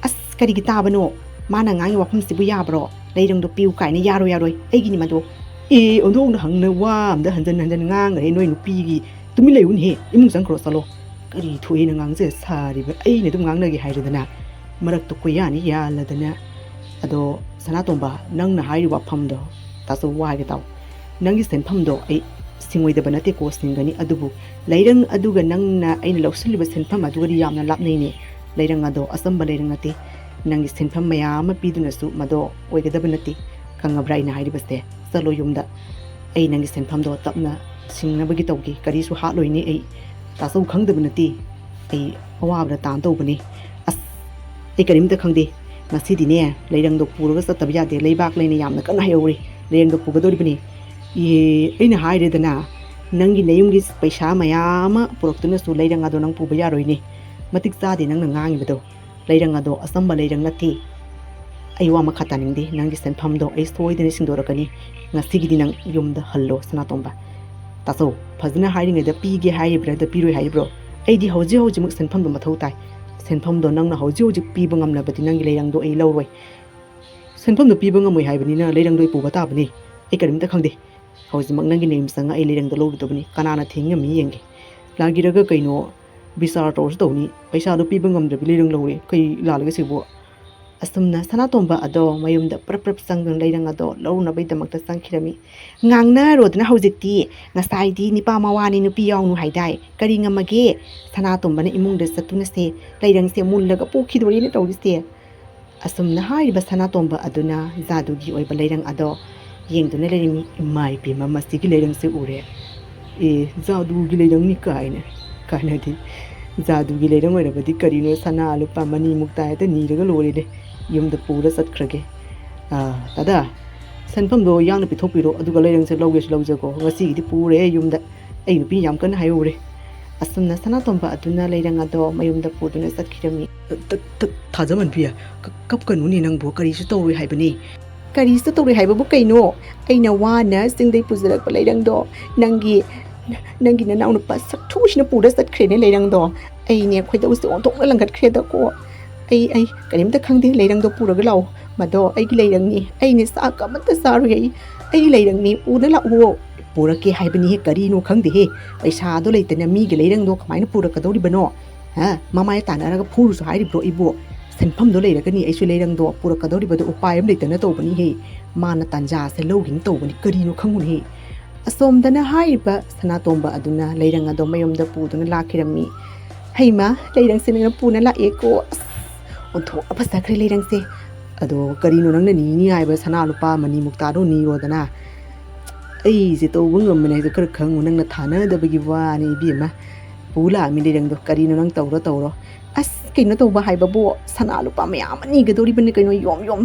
"ꯑꯁ, ꯀꯔꯤꯒꯤ ꯇꯥꯕꯅꯣ? ꯃꯥꯅ ꯉꯥꯡꯉꯤ ꯋꯥꯐꯝꯁꯤꯕꯨ ꯌꯥꯕ꯭ꯔꯣ? ꯂꯩꯔꯪꯗꯣ ꯄꯤꯌꯨ ꯀꯥꯏꯅ ꯌꯥꯔꯣꯏ, ꯌꯥꯔꯣꯏ, ꯑꯩꯒꯤꯅꯤ ꯃꯗꯣ꯫ ꯑꯦ, ꯑꯣꯟꯊꯣꯛꯅ ꯍꯪꯅ ꯋꯥ ꯑꯝꯗ ꯍꯟꯖꯟ ꯍꯟꯖꯟ ꯉꯥꯡꯈ꯭ꯔꯦ ꯅꯣꯏ ꯅꯨꯄꯤꯒꯤ꯫ ꯇꯨꯃꯤꯟ ꯂꯩꯌꯨꯅꯦꯍꯦ, ꯏꯃꯨꯡ ꯆꯪꯈ꯭ꯔꯣ, ꯆꯠꯂꯣ꯫ ꯀꯔꯤ ꯊꯣꯛꯑꯦꯅ ꯉꯥꯡꯖ ꯁꯥꯔꯤꯕ? ꯑꯩꯅ ꯑꯗꯨꯝ ꯉꯥꯡꯅꯒꯦ ꯍꯥꯏꯔꯗꯅ ꯃꯔꯛꯇ ꯀꯣꯏꯌꯥꯅꯤ ꯌꯥꯜꯂꯗꯅ꯫ ꯑꯗꯣ ꯁꯅꯥꯇꯣꯝꯕ, ꯅꯪꯅ ꯍꯥꯏꯔꯤꯕ ꯋꯥꯐꯝꯗꯣ ꯇꯥꯆꯧ ꯋꯥ ꯍꯥꯏꯒꯦ ꯇꯥꯎ꯫ ꯅꯪꯒꯤ ꯁꯦꯟꯐꯝꯗꯣ ꯑꯩ ꯁꯤꯡꯉꯣꯏꯗꯕ ꯅꯠꯇꯦꯀꯣ, ꯁꯤꯡꯒꯅꯤ꯫ ꯑꯗꯨꯕꯨ ꯂꯩꯔꯪ ꯑꯗꯨꯒ ꯅꯪꯅ ꯑꯩꯅ ꯂꯧꯁꯤꯜꯂꯤꯕ ꯁꯦꯟꯐꯝ ꯑꯗꯨꯒꯗꯤ ꯌꯥꯝꯅ ꯂꯥꯞꯅꯩꯅꯦ꯫ ꯂꯩꯔꯪ ꯑꯗꯣ ꯑꯆꯝꯕ ꯂꯩꯔꯪ ꯅꯠꯇꯦ꯫ ꯅꯪꯒꯤ ꯁꯦꯟꯐꯝ ꯃꯌꯥꯝ ꯑꯃ ꯄꯤꯗꯨꯅꯁꯨ ꯃꯗꯣ ꯑꯣꯏꯒꯗꯕ ꯅꯠꯇꯦ꯫ ꯈꯪꯉꯕ꯭ꯔꯥ ꯑꯩꯅ ꯍꯥꯏꯔꯤꯕꯁꯦ? ꯆꯠꯂꯣ ꯌꯨꯝꯗ꯫ ꯑꯩ ꯅꯪꯒꯤ ꯁꯦꯟꯐꯝꯗꯣ ꯇꯞꯅ ꯁꯤꯡꯅꯕꯒꯤ ꯇꯧꯒꯦ꯫ ꯀꯔꯤꯁꯨ ꯍꯥꯠꯂꯣꯏꯅꯦ ꯑꯩ꯫ ꯇꯥꯆꯧ ꯈꯪꯗꯕ ꯅꯠꯇꯦ꯫ ꯑꯩ ꯑꯋꯥꯕꯗ ꯇꯥꯟ ꯇꯧꯕꯅꯤ꯫ ꯑꯁ, ꯑꯩ ꯀꯔꯤꯝꯇ ꯈꯪꯗꯦ꯫ ꯉꯁꯤꯗꯤꯅꯦ, ꯂꯩꯔꯪꯗꯣ ꯄꯨꯔꯒ ꯆꯠꯇꯕ ꯌꯥꯗꯦ꯫ ꯂꯩꯕꯥꯛ ꯂꯩꯅ ꯌꯥꯝꯅ ꯀꯟꯅ ꯍꯥꯏꯍꯧꯔꯤ꯫ ꯂꯩꯔꯪꯗꯣ ꯄꯨꯒꯗꯧꯔꯤꯕꯅꯤ꯫ ꯑꯦ, ꯑꯩꯅ ꯍꯥꯏꯔꯦꯗꯅ, ꯅꯪꯒꯤ ꯅꯌꯨꯝꯒꯤ ꯄꯩꯁꯥ ꯃꯌꯥꯝ ꯑꯃ ꯄꯨꯔꯛꯇꯨꯅꯁꯨ ꯂꯩꯔꯪ ꯑꯗꯣ ꯅꯪ ꯄꯨꯕ ꯌꯥꯔꯣꯏꯅꯦ꯫ ꯃꯇꯤꯛ ꯆꯥꯗꯦ ꯅꯪꯅ ꯉꯥꯡꯉꯤꯕꯗꯣ꯫ ꯂꯩꯔꯪ ꯑꯗꯣ ꯑꯆꯝꯕ ꯂꯩꯔꯪ ꯅꯠꯇꯦ꯫ ꯑꯩ ꯋꯥ ꯃꯈꯥ ꯇꯥꯅꯤꯡꯗꯦ꯫ ꯅꯪꯒꯤ ꯁꯦꯟꯐꯝꯗꯣ ꯑꯩ ꯁꯣꯏꯗꯅ ꯁꯤꯡꯗꯣꯔꯛꯀꯅꯤ꯫ ꯉꯁꯤꯒꯤꯗꯤ ꯅꯪ ꯌꯨꯝꯗ ꯍꯜꯂꯣ, ꯁꯅꯥꯇꯣꯝꯕ꯫ ꯇꯥꯆꯧ, ꯐꯖꯅ ꯍꯥꯏꯔꯤꯉꯩꯗ ꯄꯤꯒꯦ ꯍꯥꯏꯔꯤꯕ꯭ꯔꯥ ꯅꯠꯇ꯭ꯔ ꯄꯤꯔꯣꯏ ꯍꯥꯏꯔꯤꯕ꯭ꯔꯣ? ꯑꯩꯗꯤ ꯍꯧꯖꯤꯛ ꯍꯧꯖꯤꯛꯃꯛ ꯁꯦꯟꯐꯝꯗꯣ ꯃꯊꯧ ꯇꯥꯏ꯫ ꯁꯦꯟꯐꯝꯗꯣ ꯅꯪꯅ ꯍꯧꯖꯤꯛ ꯍꯧꯖꯤꯛ ꯄꯤꯕ ꯉꯝꯂꯕꯗꯤ ꯅꯪꯒꯤ ꯂꯩꯔꯪꯗꯣ ꯑꯩ ꯂꯧꯔꯣꯏ꯫ ꯁꯦꯟꯐꯝꯗꯣ ꯄꯤꯕ ꯉꯝꯃꯣꯏ ꯍꯥꯏꯕꯅꯤꯅ ꯂꯩꯔꯪꯗꯣ ꯑꯩ ꯄꯨꯕ ꯇꯥꯕꯅꯤ꯫ ꯑꯩ ꯀꯔꯤꯝꯇ ꯈꯪꯗꯦ꯫ ꯍꯧꯖꯤꯛꯃꯛ ꯅꯪꯒꯤ ꯅꯌꯨꯝ ꯆꯪꯉ ꯑꯩ ꯂꯩꯔꯪꯗꯣ ꯂꯧꯔꯨꯗꯕꯅꯤ꯫ ꯀꯅꯥꯅ ꯊꯤꯡꯉꯝꯃꯤ ꯌꯦꯡꯒꯦ꯫ ꯂꯥꯛꯒꯤꯔꯒ ꯀꯩꯅꯣ ꯕꯤꯆꯥꯔ ꯇꯧꯔꯁꯨ ꯇꯧꯅꯤ꯫ ꯄꯩꯁꯥꯗꯣ ꯄꯤꯕ ꯉꯝꯗ꯭ꯔꯕꯤ ꯂꯩꯔꯪ ꯂꯧꯔꯦ꯫ ꯀꯩ ꯂꯥꯜꯂꯒꯦ ꯁꯤꯕꯨ? ꯑꯁꯨꯝꯅ ꯁꯅꯥꯇꯣꯝꯕ ꯑꯗꯣ ꯃꯌꯨꯝꯗ ꯄ꯭ꯔꯞ ꯄ꯭ꯔꯞ ꯆꯪꯗꯨꯅ ꯂꯩꯔꯪ ꯑꯗꯣ ꯂꯧꯅꯕꯒꯤꯗꯃꯛꯇ ꯆꯪꯈꯤꯔꯝꯃꯤ꯫ ꯉꯥꯡꯅꯔꯣꯗꯅ ꯍꯧꯖꯤꯛꯇꯤ꯫ ꯉꯁꯥꯏꯗꯤ ꯅꯤꯄꯥ ꯃꯋꯥꯅꯤ ꯅꯨꯄꯤ ꯌꯥꯎꯅꯨ ꯍꯥꯏꯗꯥꯏ? ꯀꯔꯤ ꯉꯝꯃꯒꯦ? ꯁꯅꯥꯇꯣꯝꯕꯅ ꯏꯃꯨꯡꯗ ꯆꯠꯇꯨꯅꯁꯦ ꯂꯩꯔꯪꯁꯦ ꯃꯨꯜꯂꯒ ꯄꯨꯈꯤꯗꯣꯔꯤꯅ ꯇꯧꯔꯤꯁꯦ꯫ ꯑꯁꯨꯝꯅ ꯍꯥꯏꯔꯤꯕ ꯁꯅꯥꯇꯣꯝꯕ ꯑꯗꯨꯅ ꯖꯥꯗꯨꯒꯤ ꯑꯣꯏꯕ ꯂꯩꯔꯪ ꯑꯗꯣ ꯌꯦꯡꯗꯨꯅ ꯂꯩꯔꯝꯃꯤ꯫ "ꯏꯃꯥ ꯏꯕꯦꯝꯃ, ꯃꯁꯤꯒꯤ ꯂꯩꯔꯪꯁꯦ ꯎꯔꯦ꯫ ꯑꯦ, ꯖꯥꯗꯨꯒꯤ ꯂꯩꯔꯪꯅꯤ ꯀꯥꯏꯅ, ꯀꯥꯏꯅꯗꯤ꯫ ꯖꯥꯗꯨꯒꯤ ꯂꯩꯔꯪ ꯑꯣꯏꯔꯕꯗꯤ ꯀꯔꯤꯅꯣ, ꯁꯅꯥ ꯂꯨꯄꯥ ꯃꯅꯤ ꯃꯨꯛꯇ ꯍꯦꯛꯇ ꯅꯤꯔꯒ ꯂꯣꯏꯔꯦꯅꯦ꯫ ꯌꯨꯝꯗ ꯄꯨꯔ ꯆꯠꯈ꯭ꯔꯒꯦ꯫ ꯑꯥ, ꯗꯥꯗꯥ, ꯁꯦꯟꯐꯝꯗꯣ ꯌꯥꯡꯅ ꯄꯤꯊꯣꯛꯄꯤꯔꯣ, ꯑꯗꯨꯒ ꯂꯩꯔꯪꯁꯦ ꯂꯧꯒꯦꯁꯨ ꯂꯧꯖꯒꯣ꯫ ꯉꯁꯤꯒꯤꯗꯤ ꯄꯨꯔꯦ ꯌꯨꯝꯗ꯫ ꯑꯩ ꯅꯨꯄꯤ ꯌꯥꯝ ꯀꯟꯅ ꯍꯥꯏꯍꯧꯔꯦ"꯫ ꯑꯁꯨꯝꯅ ꯁꯅꯥꯇꯣꯝꯕ ꯑꯗꯨꯅ ꯂꯩꯔꯪ ꯑꯗꯣ ꯃꯌꯨꯝꯗ ꯄꯨꯗꯨꯅ ꯆꯠꯈꯤꯔꯝꯃꯤ꯫ ꯊꯥꯖꯃꯟꯕꯤ, ꯀꯞꯀꯅꯨꯅꯦ ꯅꯪꯕꯨ, ꯀꯔꯤꯁꯨ ꯇꯧꯔꯣꯏ ꯍꯥꯏꯕꯅꯤ꯫ ꯀꯔꯤꯁꯨ ꯇꯧꯔꯣꯏ ꯍꯥꯏꯕꯕꯨ ꯀꯩꯅꯣ? ꯑꯩꯅ ꯋꯥꯅ ꯆꯤꯡꯗꯩ ꯄꯨꯖꯔꯛꯄ ꯂꯩꯔꯪꯗꯣ ꯅꯪꯒꯤ, ꯅꯪꯒꯤ ꯅꯅꯥꯎꯅꯨꯄꯥ ꯁꯛꯊꯨꯁꯤꯅ ꯄꯨꯔ ꯆꯠꯈ꯭ꯔꯦꯅꯦ ꯂꯩꯔꯪꯗꯣ꯫ ꯑꯩꯅꯦ ꯈꯣꯏꯗꯧꯁꯦ ꯑꯣꯟꯊꯣꯛꯅ ꯂꯪꯈꯠꯈ꯭ꯔꯦꯗꯀꯣ꯫ ꯑꯩ, ꯑꯩ ꯀꯔꯤꯝꯇ ꯈꯪꯗꯦ, ꯂꯩꯔꯪꯗꯣ ꯄꯨꯔꯒ ꯂꯥꯛꯑꯣ꯫ "ꯃꯗꯣ ꯑꯩꯒꯤ ꯂꯩꯔꯪꯅꯤ, ꯑꯩꯅ ꯆꯥꯛ ꯑꯃꯠꯇ ꯆꯥꯔꯣꯏ, ꯑꯩ ꯑꯩꯒꯤ ꯂꯩꯔꯪꯅꯤ, ꯄꯨꯅ ꯂꯥꯛꯎ"꯫ "ꯄꯨꯔꯛꯀꯦ ꯍꯥꯏꯕꯅꯤꯍꯦ, ꯀꯔꯤꯅꯣ ꯈꯪꯗꯦꯍꯦ, ꯄꯩꯁꯥꯗꯣ ꯂꯩꯇꯅ ꯃꯤꯒꯤ ꯂꯩꯔꯪꯗꯣ ꯀꯃꯥꯏꯅ ꯄꯨꯔꯛꯀꯗꯧꯔꯤꯕꯅꯣ? ꯍꯥ? ꯃꯃꯥꯏ ꯇꯥꯟꯅꯔꯒ ꯐꯨꯔꯨꯁꯨ ꯍꯥꯏꯔꯤꯕ꯭ꯔꯣ ꯑꯩꯕꯨ? ꯁꯦꯟꯐꯝꯗꯣ ꯂꯩꯔꯒꯅꯤ ꯑꯩꯁꯨ ꯂꯩꯔꯪꯗꯣ ꯄꯨꯔꯛꯀꯗꯧꯔꯤꯕꯗꯣ, ꯎꯄꯥꯏ ꯑꯃ ꯂꯩꯇꯅ ꯇꯧꯕꯅꯤꯍꯦ꯫ ꯃꯥꯅ ꯇꯥꯟꯖꯥꯁꯦ ꯂꯧꯈꯤꯅ ꯇꯧꯕꯅꯤ, ꯀꯔꯤꯅꯣ ꯈꯪꯉꯨꯅꯦꯍꯦ"꯫ ꯑꯁꯣꯝꯗꯅ ꯍꯥꯏꯔꯤꯕ ꯁꯅꯥꯇꯣꯝꯕ ꯑꯗꯨꯅ ꯂꯩꯔꯪ ꯑꯗꯣ ꯃꯌꯨꯝꯗ ꯄꯨꯗꯨꯅ ꯂꯥꯛꯈꯤꯔꯝꯃꯤ꯫ "ꯍꯩꯃꯥ, ꯂꯩꯔꯪꯁꯦ ꯅꯪꯅ ꯄꯨꯅ ꯂꯥꯛꯑꯦꯀꯣ꯫ ꯑꯁ, ꯑꯣꯟꯊꯣꯛꯅ ꯐꯖꯈ꯭ꯔꯦ ꯂꯩꯔꯪꯁꯦ꯫ ꯑꯗꯣ ꯀꯔꯤꯅꯣ ꯅꯪꯅ ꯅꯤꯅꯤ ꯍꯥꯏꯕ ꯁꯅꯥ ꯂꯨꯄꯥ ꯃꯅꯤ ꯃꯨꯛꯇꯥꯗꯣ ꯅꯤꯔꯣꯗꯅ"꯫ "ꯑꯩꯁꯦ ꯇꯧꯕ ꯉꯝꯕꯅꯦ ꯍꯥꯏꯁꯦ ꯈꯔ ꯈꯪꯉꯨ, ꯅꯪꯅ ꯊꯥꯅꯗꯕꯒꯤ ꯋꯥꯅꯤ ꯏꯕꯦꯝꯃ꯫ ꯄꯨ ꯂꯥꯛꯑꯃꯤ ꯂꯩꯔꯪꯗꯣ, ꯀꯔꯤꯅꯣ ꯅꯪ ꯇꯧꯔꯣ ꯇꯧꯔꯣ"꯫ "ꯑꯁ, ꯀꯩꯅꯣ ꯇꯧꯕ ꯍꯥꯏꯕꯕꯨ, ꯁꯅꯥ ꯂꯨꯄꯥ ꯃꯌꯥꯝ ꯑꯃ ꯅꯤꯒꯗꯧꯔꯤꯕꯅꯤ ꯀꯩꯅꯣ, ꯌꯣꯝ ꯌꯣꯝ꯫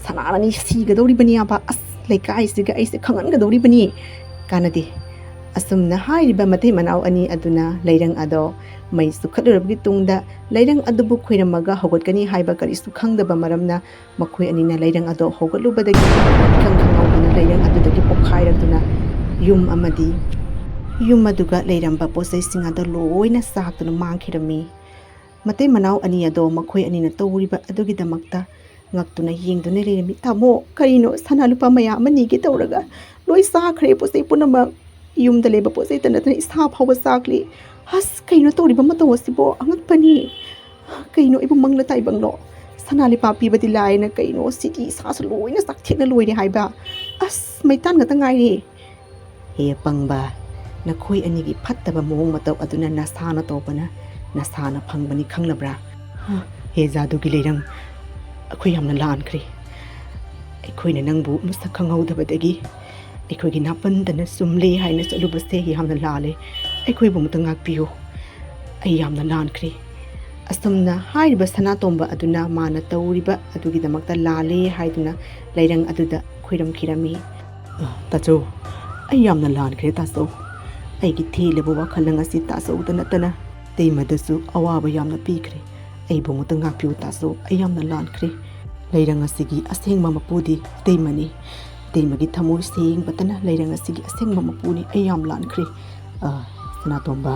ꯁꯅꯥꯅꯅꯤ ꯁꯤꯒꯗꯧꯔꯤꯕꯅꯤ ꯍꯥꯏꯕ꯫ ꯑꯁ, ꯂꯩꯀꯥꯏꯁꯤꯒ ꯑꯩꯁꯦ ꯈꯪꯍꯟꯒꯗꯧꯔꯤꯕꯅꯤ"꯫ "ꯀꯥꯟꯅꯗꯦ"꯫ ꯑꯁꯨꯝꯅ ꯍꯥꯏꯔꯤꯕ ꯃꯇꯩ ꯃꯅꯥꯎ ꯑꯅꯤ ꯑꯗꯨꯅ ꯂꯩꯔꯪ ꯑꯗꯣ ꯃꯩ ꯆꯨꯈꯠꯂꯨꯔꯕꯒꯤ ꯇꯨꯡꯗ, ꯂꯩꯔꯪ ꯑꯗꯨꯕꯨ ꯈꯣꯏꯔꯝꯃꯒ ꯍꯧꯒꯠꯀꯅꯤ ꯍꯥꯏꯕ ꯀꯔꯤꯁꯨ ꯈꯪꯗꯕ ꯃꯔꯝꯅ, ꯃꯈꯣꯏ ꯑꯅꯤꯅ ꯂꯩꯔꯪ ꯑꯗꯣ ꯍꯧꯒꯠꯂꯨꯕꯗꯒꯤ ꯏꯈꯪ ꯈꯪꯍꯧꯗꯅ ꯂꯩꯔꯪ ꯑꯗꯨꯗꯒꯤ ꯄꯣꯛꯈꯥꯏꯔꯛꯇꯨꯅ ꯌꯨꯝ ꯑꯃꯗꯤ ꯌꯨꯝ ꯑꯗꯨꯒ ꯂꯩꯔꯝꯕ ꯄꯣꯠꯆꯩꯁꯤꯡ ꯑꯗꯣ ꯂꯣꯏꯅ ꯆꯥꯛꯇꯨꯅ ꯃꯥꯡꯈꯤꯔꯝꯃꯤ꯫ ꯃꯇꯩ ꯃꯅꯥꯎ ꯑꯅꯤ ꯑꯗꯣ ꯃꯈꯣꯏ ꯑꯅꯤꯅ ꯇꯧꯔꯤꯕ ꯑꯗꯨꯒꯤꯗꯃꯛꯇ ꯉꯛꯇꯨꯅ ꯌꯦꯡꯗꯨꯅ ꯂꯩꯔꯝꯃꯤ꯫ "ꯇꯥꯃꯣ, ꯀꯔꯤꯅꯣ? ꯁꯅꯥ ꯂꯨꯄꯥ ꯃꯌꯥꯝ ꯑꯃ ꯅꯤꯒꯦ ꯇꯧꯔꯒ ꯂꯣꯏ ꯆꯥꯈ꯭ꯔꯦ, ꯄꯣꯠꯆꯩ ꯄꯨꯝꯅꯃꯛ꯫ ꯌꯨꯝꯗ ꯂꯩꯕ ꯄꯣꯠꯆꯩꯇ ꯅꯠꯇꯅ ꯏꯁꯥ ꯐꯥꯎꯕ ꯆꯥꯛꯂꯤ꯫ ꯑꯁ, ꯀꯩꯅꯣ ꯇꯧꯔꯤꯕ ꯃꯇꯧ ꯑꯁꯤꯕꯣ? ꯑꯉꯛꯄꯅꯤ꯫ ꯀꯩꯅꯣ, ꯑꯩꯕꯨ ꯃꯪꯂ ꯇꯥꯏꯕꯪꯂꯣ? ꯁꯅꯥ ꯂꯨꯄꯥ ꯄꯤꯕꯗꯤ ꯂꯥꯏꯅ ꯀꯩꯅꯣ, ꯁꯤꯗꯤ ꯏꯁꯥꯁꯨ ꯂꯣꯏꯅ ꯆꯥꯛꯊꯦꯛꯅ ꯂꯣꯏꯔꯦ ꯍꯥꯏꯕ꯫ ꯑꯁ, ꯃꯩꯇꯥꯟ ꯉꯥꯛꯇ ꯉꯥꯏꯔꯦ"꯫ "ꯍꯦ ꯑꯄꯪꯕ, ꯅꯈꯣꯏ ꯑꯅꯤꯒꯤ ꯐꯠꯇꯕ ꯃꯑꯣꯡ ꯃꯇꯧ ꯑꯗꯨꯅ ꯅꯁꯥꯅ ꯇꯧꯕꯅ ꯅꯁꯥꯅ ꯐꯪꯕꯅꯤ, ꯈꯪꯂꯕ꯭ꯔꯥ? ꯍꯦ ꯖꯥꯗꯨꯒꯤ ꯂꯩꯔꯪ, ꯑꯩꯈꯣꯏ ꯌꯥꯝꯅ ꯂꯥꯟꯈ꯭ꯔꯦ꯫ ꯑꯩꯈꯣꯏꯅ ꯅꯪꯕꯨ ꯃꯁꯛ ꯈꯪꯍꯧꯗꯕꯗꯒꯤ ꯑꯩꯈꯣꯏꯒꯤ ꯅꯥꯄꯟꯗꯅ ꯆꯨꯝꯂꯦ ꯍꯥꯏꯅ ꯆꯠꯂꯨꯕꯁꯦ ꯌꯥꯝꯅ ꯂꯥꯜꯂꯦ꯫ ꯑꯩꯈꯣꯏꯕꯨ ꯑꯃꯨꯛꯇ ꯉꯥꯛꯄꯤꯌꯨ꯫ ꯑꯩ ꯌꯥꯝꯅ ꯂꯥꯟꯈ꯭ꯔꯦ"꯫ ꯑꯁꯨꯝꯅ ꯍꯥꯏꯔꯤꯕ ꯁꯅꯥꯇꯣꯝꯕ ꯑꯗꯨꯅ ꯃꯥꯅ ꯇꯧꯔꯤꯕ ꯑꯗꯨꯒꯤꯗꯃꯛꯇ ꯂꯥꯜꯂꯦ ꯍꯥꯏꯗꯨꯅ ꯂꯩꯔꯪ ꯑꯗꯨꯗ ꯈꯣꯏꯔꯝꯈꯤꯔꯝꯃꯤ꯫ "ꯑ, ꯇꯥꯆꯧ, ꯑꯩ ꯌꯥꯝꯅ ꯂꯥꯟꯈ꯭ꯔꯦ ꯇꯥꯆꯧ꯫ ꯑꯩꯒꯤ ꯊꯦꯜꯂꯕ ꯋꯥꯈꯜ ꯑꯁꯤ ꯇꯥꯆꯧꯗ ꯅꯠꯇꯅ ꯏꯇꯩꯃꯗꯁꯨ ꯑꯋꯥꯕ ꯌꯥꯝꯅ ꯄꯤꯈ꯭ꯔꯦ꯫ ꯑꯩꯕꯨ ꯑꯃꯨꯛꯇ ꯉꯥꯛꯄꯤꯌꯨ ꯇꯥꯆꯧ, ꯑꯩ ꯌꯥꯝꯅ ꯂꯥꯟꯈ꯭ꯔꯦ꯫ ꯂꯩꯔꯪ ꯑꯁꯤꯒꯤ ꯑꯁꯦꯡꯕ ꯃꯄꯨꯗꯤ ꯏꯇꯩꯃꯅꯤ꯫ ꯏꯇꯩꯃꯒꯤ ꯊꯃꯣꯏ ꯁꯦꯡꯕꯇꯅ ꯂꯩꯔꯪ ꯑꯁꯤꯒꯤ ꯑꯁꯦꯡꯕ ꯃꯄꯨꯅꯤ꯫ ꯑꯩ ꯌꯥꯝ ꯂꯥꯟꯈ꯭ꯔꯦ"꯫ "ꯑ, ꯁꯅꯥꯇꯣꯝꯕ,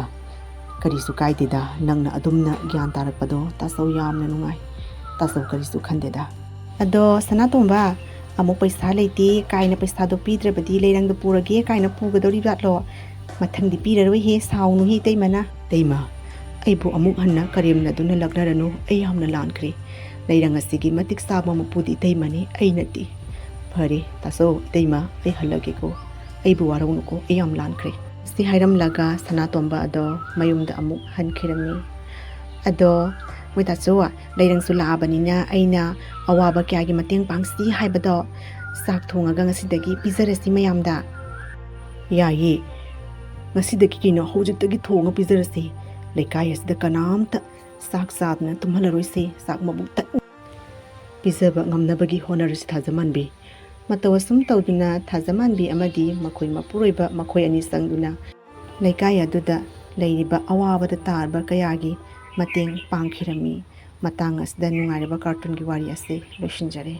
ꯀꯔꯤꯁꯨ ꯀꯥꯏꯗꯦꯗ, ꯅꯪꯅ ꯑꯗꯨꯝꯅ ꯒ꯭ꯌꯥꯟ ꯇꯥꯔꯛꯄꯗꯣ ꯇꯥꯆꯧ ꯌꯥꯝꯅ ꯅꯨꯡꯉꯥꯏ꯫ ꯇꯥꯆꯧ ꯀꯔꯤꯁꯨ ꯈꯟꯗꯦꯗ"꯫ ꯑꯗꯣ ꯁꯅꯥꯇꯣꯝꯕ, ꯑꯃꯨꯛ "ꯄꯩꯁꯥ ꯂꯩꯇꯦ" ꯀꯥꯏꯅ, "ꯄꯩꯁꯥꯗꯣ ꯄꯤꯗ꯭ꯔꯕꯗꯤ ꯂꯩꯔꯪꯗꯣ ꯄꯨꯔꯒꯦ" ꯀꯥꯏꯅ ꯄꯨꯒꯗꯧꯔꯤꯕꯖꯥꯠꯂꯣ? ꯃꯊꯪꯗꯤ ꯄꯤꯔꯔꯣꯏꯍꯦ, ꯁꯥꯎꯅꯨꯍꯦ ꯏꯇꯩꯃꯅ꯫ "ꯏꯇꯩꯃ, ꯑꯩꯕꯨ ꯑꯃꯨꯛ ꯍꯟꯅ ꯀꯔꯦꯝꯅꯗꯨꯅ ꯂꯛꯅꯔꯅꯨ, ꯑꯩ ꯌꯥꯝꯅ ꯂꯥꯟꯈ꯭ꯔꯦ꯫ ꯂꯩꯔꯪ ꯑꯁꯤꯒꯤ ꯃꯇꯤꯛ ꯆꯥꯕ ꯃꯄꯨꯗꯤ ꯏꯇꯩꯃꯅꯤ, ꯑꯩ ꯅꯠꯇꯦ꯫ ꯐꯔꯦ ꯇꯥꯆꯧ, ꯏꯇꯩꯃ, ꯑꯩ ꯍꯜꯂꯒꯦꯀꯣ, ꯑꯩꯕꯨ ꯋꯥꯔꯧꯅꯨꯀꯣ, ꯑꯩ ꯌꯥꯝ ꯂꯥꯟꯈ꯭ꯔꯦ"꯫ ꯑꯁꯤ ꯍꯥꯏꯔꯝꯂꯒ ꯁꯅꯥꯇꯣꯝꯕ ꯑꯗꯣ ꯃꯌꯨꯝꯗ ꯑꯃꯨꯛ ꯍꯟꯈꯤꯔꯝꯃꯤ꯫ ꯑꯗꯣ ꯃꯣꯏ ꯇꯥꯆꯧ, ꯂꯩꯔꯪꯁꯨ ꯂꯥꯛꯑꯕꯅꯤꯅ ꯑꯩꯅ ꯑꯋꯥꯕ ꯀꯌꯥꯒꯤ ꯃꯇꯦꯡ ꯄꯥꯡꯁꯤ ꯍꯥꯏꯕꯗꯣ ꯆꯥꯛ ꯊꯣꯡꯉꯒ ꯉꯁꯤꯗꯒꯤ ꯄꯤꯖꯔꯁꯤ ꯃꯌꯥꯝꯗ꯫ ꯌꯥꯏꯌꯦ, ꯉꯁꯤꯗꯒꯤ ꯀꯩꯅꯣ ꯍꯧꯖꯤꯛꯇꯒꯤ ꯊꯣꯡꯉ ꯄꯤꯖꯔꯁꯤ꯫ ꯂꯩꯀꯥꯏ ꯑꯁꯤꯗ ꯀꯅꯥꯝꯇ ꯆꯥꯛ ꯆꯥꯗꯅ ꯇꯨꯝꯍꯜꯂꯔꯣꯏꯁꯤ, ꯆꯥꯛ ꯃꯕꯨꯛ ꯊꯟꯅ ꯄꯤꯖꯕ ꯉꯝꯅꯕꯒꯤ ꯍꯣꯠꯅꯔꯁꯤ ꯊꯥꯖꯃꯥꯟꯕꯤ꯫ ꯃꯇꯧ ꯑꯁꯨꯝ ꯇꯧꯗꯨꯅ ꯊꯥꯖꯃꯥꯟꯕꯤ ꯑꯃꯗꯤ ꯃꯈꯣꯏ ꯃꯄꯨꯔꯣꯏꯕ ꯃꯈꯣꯏ ꯑꯅꯤ ꯆꯪꯗꯨꯅ ꯂꯩꯀꯥꯏ ꯑꯗꯨꯗ ꯂꯩꯔꯤꯕ ꯑꯋꯥꯕꯗ ꯇꯥꯔꯕ ꯀꯌꯥꯒꯤ ꯃꯇꯦꯡ ꯄꯥꯡꯈꯤꯔꯝꯃꯤ꯫ ꯃꯇꯥꯡ ꯑꯁꯤꯗ ꯅꯨꯡꯉꯥꯏꯔꯕ ꯀꯥꯔꯇꯨꯟꯒꯤ ꯋꯥꯔꯤ ꯑꯁꯤ ꯂꯣꯏꯁꯤꯟꯖꯔꯦ꯫